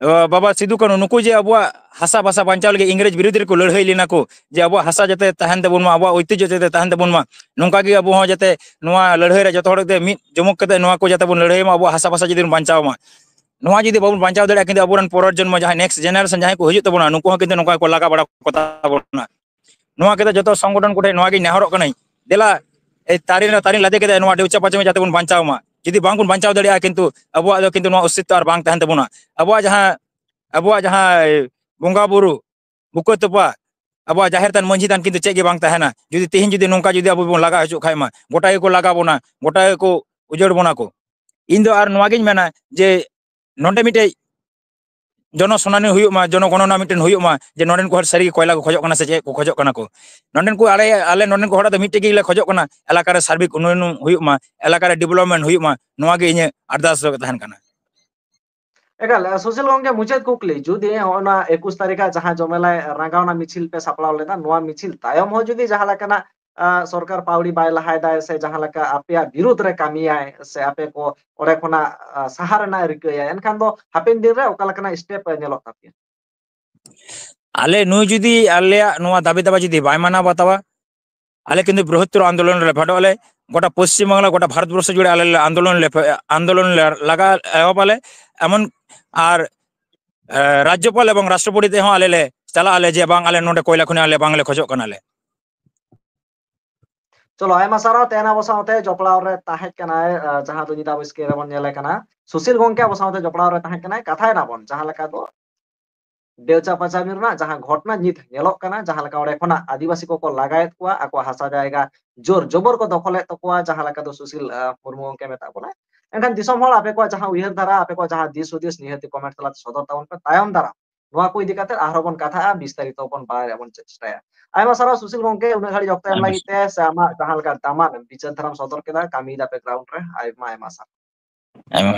ᱵᱟᱵᱟ ᱥᱤᱫᱩ ᱠᱟᱹᱱᱦᱩ, ᱱᱩᱠᱩ ᱡᱮ ᱟᱵᱚᱣᱟᱜ ᱦᱟᱥᱟ ᱵᱷᱟᱥᱟ ᱵᱟᱧᱪᱟᱣ ᱞᱟᱹᱜᱤᱫ ᱤᱝᱨᱮᱡᱽ ᱵᱤᱨᱩᱫᱽ ᱨᱮᱠᱚ ᱞᱟᱹᱲᱦᱟᱹᱭ ᱞᱮᱱᱟ ᱠᱚ, ᱡᱮ ᱟᱵᱚᱣᱟᱜ ᱦᱟᱥᱟ ᱡᱟᱛᱮ ᱛᱟᱦᱮᱱ ᱛᱟᱵᱚᱱ ᱢᱟ, ᱟᱵᱚᱣᱟᱜ ᱳᱭᱛᱤᱡᱽᱡᱷᱚ ᱡᱟᱛᱮ ᱛᱟᱦᱮᱱ ᱛᱟᱵᱚᱱ ᱢᱟ, ᱱᱚᱝᱠᱟ ᱜᱮ ᱟᱵᱚ ᱦᱚᱸ ᱡᱟᱛᱮ ᱱᱚᱣᱟ ᱞᱟᱹᱲᱦᱟᱹᱭ ᱨᱮ ᱡᱚᱛᱚ ᱦᱚᱲ ᱛᱮ ᱢᱤᱫ ᱡᱚᱢᱚᱠ ᱠᱟᱛᱮ ᱱᱚᱣᱟ ᱠᱚ ᱡᱟᱛᱮ ᱵᱚᱱ ᱞᱟᱹᱲᱦᱟᱹᱭ ᱢᱟ, ᱟᱵᱚᱣᱟᱜ ᱦᱟᱥᱟ ᱵᱷᱟᱥᱟ ᱡᱩᱫᱤ ᱵᱚᱱ ᱵᱟᱧᱪᱟᱣ ᱢᱟ᱾ ᱱᱚᱣᱟ ᱡᱩᱫᱤ ᱵᱟᱵᱚᱱ ᱵᱟᱧᱪᱟᱣ ᱫᱟᱲᱮᱭᱟᱜᱼᱟ, ᱠᱤᱱᱛᱩ ᱟᱵᱚᱨᱮᱱ ᱯᱚᱨᱮᱨ ᱡᱚᱱᱢᱚ ᱡᱟᱦᱟᱸᱭ next generation ᱡᱟᱦᱟᱸᱭ ᱠᱚ ᱦᱤᱡᱩᱜ ᱛᱟᱵᱚᱱᱟ, ᱱᱩᱠᱩ ᱦᱚᱸ ᱠᱤᱱᱛᱩ ᱱᱚᱝᱠᱟ ᱠᱚ ᱞᱟᱜᱟ ᱵᱟᱲᱟ ᱠᱚ ᱛᱟᱵᱚᱱᱟ᱾ ᱱᱚᱣᱟ ᱠᱟᱛᱮ ᱡᱚᱛᱚ ᱥᱚᱝᱜᱚᱴᱷᱚᱱ ᱠᱚᱴᱷᱮᱱ ᱱᱚᱣᱟ ᱜᱤᱧ ᱱᱮᱦᱚᱨᱚᱜ ᱠᱟᱹᱱᱟᱹᱧ, ᱫᱮᱞᱟ, ᱮᱭ ᱛᱟᱹᱨᱤ ᱨᱮ ᱛᱟᱹᱨᱤ ᱞᱟᱫᱮ ᱠᱟᱛᱮ ᱱᱚᱣᱟ ᱰᱮᱣᱪᱟ ᱯᱟᱪᱟᱢᱤ ᱡᱟᱛᱮ ᱵᱚᱱ ᱵᱟᱧᱪᱟᱣ ᱢᱟ᱾ ᱡᱩᱫᱤ ᱵᱟᱝᱵᱚᱱ ᱵᱟᱧᱪᱟᱣ ᱫᱟᱲᱮᱭᱟᱜᱼᱟ, ᱠᱤᱱᱛᱩ ᱟᱵᱚᱣᱟᱜ ᱫᱚ ᱠᱤᱱᱛᱩ ᱱᱚᱣᱟ ᱚᱥᱛᱤᱛᱛᱚ ᱟᱨ ᱵᱟᱝ ᱛᱟᱦᱮᱱ ᱛᱟᱵᱚᱱᱟ᱾ ᱟᱵᱚᱣᱟᱜ ᱡᱟᱦᱟᱸ, ᱟᱵᱚᱣᱟᱜ ᱡᱟᱦᱟᱸ ᱵᱚᱸᱜᱟ ᱵᱩᱨᱩ, ᱵᱩᱠᱟᱹ ᱛᱚᱯᱟ, ᱟᱵᱚᱣᱟᱜ ᱡᱟᱦᱮᱨ ᱛᱷᱟᱱ, ᱢᱟᱹᱡᱷᱤ ᱛᱷᱟᱱ ᱠᱤᱱᱛᱩ ᱪᱮᱫ ᱜᱮ ᱵᱟᱝ ᱛᱟᱦᱮᱱᱟ᱾ ᱡᱩᱫᱤ ᱛᱤᱦᱤᱧ ᱡᱩᱫᱤ ᱱᱚᱝᱠᱟ ᱡᱩᱫᱤ ᱟᱵᱚ ᱵᱚᱱ ᱞᱟᱜᱟ ᱦᱚᱪᱚᱜ ᱠᱷᱟᱡ ᱢᱟ, ᱜᱚᱴᱟ ᱜᱮᱠᱚ ᱞᱟᱜᱟ ᱵᱚᱱᱟ, ᱜᱚᱴᱟ ᱜᱮᱠᱚ ᱩᱡᱟᱹᱲ ᱵᱚᱱᱟ ᱠᱚ᱾ ᱤᱧ ᱫᱚ ᱟᱨ ᱱᱚᱣᱟ ᱜᱤᱧ ᱢᱮᱱᱟ ᱡᱮ ᱱᱚᱰᱮ ᱢᱤᱫᱴᱮᱡ ᱡᱚᱱᱚ ᱥᱩᱱᱟᱱᱤ ᱦᱩᱭᱩᱜ ᱢᱟ, ᱡᱚᱱᱚ ᱜᱚᱱᱚᱱᱟ ᱢᱤᱫᱴᱮᱱ ᱦᱩᱭᱩᱜ ᱢᱟ, ᱡᱮ ᱱᱚᱰᱮᱱ ᱠᱚ ᱦᱚᱲ ᱥᱟᱹᱨᱤ ᱜᱮ ᱠᱚᱭᱞᱟ ᱠᱚ ᱠᱷᱚᱡᱚᱜ ᱠᱟᱱᱟ ᱥᱮ ᱪᱮᱫ ᱠᱚ ᱠᱷᱚᱡᱚᱜ ᱠᱟᱱᱟ ᱠᱚ᱾ ᱱᱚᱰᱮᱱ ᱠᱚ ᱟᱞᱮ, ᱟᱞᱮ ᱱᱚᱰᱮᱱ ᱠᱚ ᱦᱚᱲᱟᱜ ᱫᱚ ᱢᱤᱫᱴᱮᱡ ᱜᱮᱞᱮ ᱠᱷᱚᱡᱚᱜ ᱠᱟᱱᱟ, ᱮᱞᱟᱠᱟ ᱨᱮ ᱥᱟᱨᱵᱤᱠ ᱩᱱᱱᱚᱭᱚᱱ ᱦᱩᱭᱩᱜ ᱢᱟ, ᱮᱞᱟᱠᱟ ᱨᱮ development ᱦᱩᱭᱩᱜ ᱢᱟ, ᱱᱚᱣᱟ ᱜᱮ ᱤᱧᱟᱹᱜ ᱟᱨᱫᱟᱥ ᱫᱚ ᱛᱟᱦᱮᱱ ᱠᱟᱱᱟ᱾ ᱮᱠᱟᱞ, ᱮ, ᱥᱩᱥᱤᱞ ᱜᱚᱝᱠᱮ, ᱢᱩᱪᱟᱹᱫ ᱠᱩᱠᱞᱤ, ᱡᱩᱫᱤ ᱦᱚᱸᱜᱼᱚ ᱱᱚᱣᱟ ᱮᱠᱩᱥ ᱛᱟᱹᱨᱤᱠᱷ ᱟᱜ ᱡᱟᱦᱟᱸ ᱡᱚᱢᱮᱞᱟᱭ ᱨᱟᱸᱜᱟᱣᱱᱟ ᱢᱤᱪᱷᱤᱞ ᱯᱮ ᱥᱟᱯᱲᱟᱣ ᱞᱮᱫᱟ, ᱱᱚᱣᱟ ᱢᱤᱪᱷᱤᱞ ᱛᱟᱭᱚᱢ ᱦᱚᱸ ᱡᱩᱫᱤ ᱡᱟᱦᱟᱸ ᱞᱮᱠᱟᱱᱟᱜ, ᱟ, ᱥᱚᱨᱠᱟᱨ ᱯᱟᱣᱲᱤ ᱵᱟᱭ ᱞᱟᱦᱟᱭ ᱫᱟᱭ ᱥᱮ ᱡᱟᱦᱟᱸ ᱞᱮᱠᱟ ᱟᱯᱮᱭᱟᱜ ᱵᱤᱨᱩᱫᱽ ᱨᱮ ᱠᱟᱹᱢᱤᱭᱟᱭ ᱥᱮ ᱟᱯᱮ ᱠᱚ ᱚᱸᱰᱮ ᱠᱷᱚᱱᱟᱜ, ᱟ, ᱥᱟᱦᱟ ᱨᱮᱱᱟᱜ ᱮ ᱨᱤᱠᱟᱹᱭᱟ, ᱮᱱᱠᱷᱟᱱ ᱫᱚ ᱦᱟᱯᱮᱱ ᱫᱤᱱ ᱨᱮ ᱚᱠᱟ ᱞᱮᱠᱟᱱᱟᱜ step ᱧᱮᱞᱚᱜ ᱛᱟᱯᱮᱭᱟ? ᱟᱞᱮ ᱱᱩᱭ ᱡᱩᱫᱤ ᱟᱞᱮᱭᱟᱜ ᱱᱚᱣᱟ ᱫᱟᱹᱵᱤ ᱫᱟᱵᱟ ᱡᱩᱫᱤ ᱵᱟᱭ ᱢᱟᱱᱟᱣ ᱵᱟᱛᱟᱣᱟ, ᱟᱞᱮ ᱠᱤᱱᱛᱩ ᱵᱨᱚᱦᱚᱛᱛᱚᱨ ᱟᱱᱫᱳᱞᱚᱱ ᱨᱮ ᱯᱷᱮᱰᱚᱜ ᱟᱞᱮ᱾ ᱜᱚᱴᱟ ᱯᱚᱥᱪᱤᱢ ᱵᱟᱝᱞᱟ, ᱜᱚᱴᱟ ᱵᱷᱟᱨᱚᱛ ᱵᱚᱨᱥᱚ ᱡᱩᱲᱮ ᱟᱞᱮ ᱞᱮ ᱟᱱᱫᱳᱞᱚᱱ ᱞᱮ ᱯᱷᱮ-, ᱟᱱᱫᱳᱞᱚᱱ ᱞᱮ ᱞᱟᱜᱟ ᱮᱦᱚᱵ ᱟᱞᱮ᱾ ᱮᱢᱚᱱ ᱟᱨ, ᱮ, ᱨᱟᱡᱽᱡᱚᱯᱟᱞ ᱮᱵᱚᱝ ᱨᱟᱥᱴᱨᱚᱯᱚᱛᱤ ᱛᱮᱦᱚᱸ ᱟᱞᱮ ᱞᱮ ᱪᱟᱞᱟᱜ ᱟᱞᱮ ᱡᱮ ᱵᱟᱝ, ᱟᱞᱮ ᱱᱚᱰᱮ ᱠᱚᱭᱞᱟ ᱠᱷᱚᱱᱤ ᱟᱞᱮ ᱵᱟᱝᱞᱮ ᱠᱷᱚᱡᱚᱜ ᱠᱟᱱᱟᱞᱮ᱾ ᱪᱚᱞᱚ, ᱟᱭᱢᱟ ᱥᱟᱨᱦᱟᱣ᱾ ᱛᱮᱦᱮᱧ ᱟᱵᱚ ᱥᱟᱶᱛᱮ ᱡᱚᱯᱲᱟᱣ ᱨᱮ ᱛᱟᱦᱮᱸ ᱠᱟᱱᱟᱭ, ᱟ, ᱡᱟᱦᱟᱸ ᱫᱚ ᱧᱤᱫᱟᱹ ᱟᱵᱚ screen ᱨᱮᱵᱚᱱ ᱧᱮᱞᱮ ᱠᱟᱱᱟ, ᱥᱩᱥᱤᱞ ᱜᱚᱝᱠᱮ ᱟᱵᱚ ᱥᱟᱶᱛᱮ ᱡᱚᱯᱲᱟᱣ ᱨᱮ ᱛᱟᱦᱮᱸ ᱠᱟᱱᱟᱭ᱾ ᱠᱟᱛᱷᱟᱭ ᱱᱟᱵᱚᱱ ᱡᱟᱦᱟᱸ ᱞᱮᱠᱟ ᱫᱚ ᱰᱮᱣᱪᱟ ᱯᱟᱪᱟᱢᱤ ᱨᱮᱱᱟᱜ ᱡᱟᱦᱟᱸ ᱜᱷᱚᱴᱚᱱᱟ ᱱᱤᱛ ᱧᱮᱞᱚᱜ ᱠᱟᱱᱟ, ᱡᱟᱦᱟᱸ ᱞᱮᱠᱟ ᱚᱸᱰᱮ ᱠᱷᱚᱱᱟᱜ ᱟᱹᱫᱤᱵᱟᱹᱥᱤ ᱠᱚᱠᱚ ᱞᱟᱜᱟᱭᱮᱫ ᱠᱚᱣᱟ, ᱟᱠᱚᱣᱟᱜ ᱦᱟᱥᱟ ᱡᱟᱭᱜᱟ ᱡᱳᱨ ᱡᱚᱵᱚᱨ ᱠᱚ ᱫᱚᱠᱷᱚᱞᱮᱫ ᱛᱟᱠᱚᱣᱟ, ᱡᱟᱦᱟᱸ ᱞᱮᱠᱟ ᱫᱚ ᱥᱩᱥᱤᱞ, ᱟ, ᱢᱩᱨᱢᱩ ᱜᱚᱝᱠᱮ ᱢᱮᱛᱟᱜ ᱵᱚᱱᱟᱭ᱾ ᱮᱱᱠᱷᱟᱱ ᱫᱤᱥᱚᱢ ᱦᱚᱲ ᱟᱯᱮ ᱠᱚᱣᱟᱜ ᱡᱟᱦᱟᱸ ᱩᱭᱦᱟᱹᱨ ᱫᱷᱟᱨᱟ, ᱟᱯᱮ ᱠᱚᱣᱟᱜ ᱡᱟᱦᱟᱸ ᱫᱤᱥ ᱦᱩᱫᱤᱥ ᱱᱤᱦᱟᱹᱛ comment ᱛᱟᱞᱟᱛᱮ ᱥᱚᱫᱚᱨ ᱛᱟᱵᱚᱱ ᱯᱮ᱾ ᱛᱟᱭᱚᱢ ᱫᱟᱨᱟᱢ ᱱᱚᱣᱟ ᱠᱚ ᱤᱫᱤ ᱠᱟᱛᱮ ᱟᱨᱦᱚᱸ ᱵᱚᱱ ᱠᱟᱛᱷᱟᱜᱼᱟ, ᱵᱤᱥᱛᱟᱨᱤᱛᱚ ᱵᱚᱱ ᱵᱟᱲᱟᱭ ᱨᱮᱭᱟᱜ ᱵᱚᱱ ᱪᱮᱥᱴᱟᱭᱟ᱾ ᱟᱭᱢᱟ ᱥᱟᱨᱦᱟᱣ ᱥᱩᱥᱤᱞ ᱜᱚᱝᱠᱮ, ᱩᱱᱟᱹᱜ ᱜᱷᱟᱹᱲᱤᱡ ᱚᱠᱛᱚ ᱮᱢ ᱞᱟᱹᱜᱤᱫ ᱛᱮ ᱥᱮ ᱟᱢᱟᱜ ᱡᱟᱦᱟᱸ ᱞᱮᱠᱟ ᱫᱟᱢᱟᱱ ᱵᱤᱪᱟᱹᱨ ᱫᱷᱟᱨᱟᱢ ᱥᱚᱫᱚᱨ ᱠᱮᱫᱟ ᱠᱟᱹᱢᱤ ᱫᱟᱯᱮ ground ᱨᱮ, ᱟᱭᱢᱟ ᱟᱭᱢᱟ ᱥᱟᱨᱦᱟᱣ᱾ ᱟᱭᱢᱟ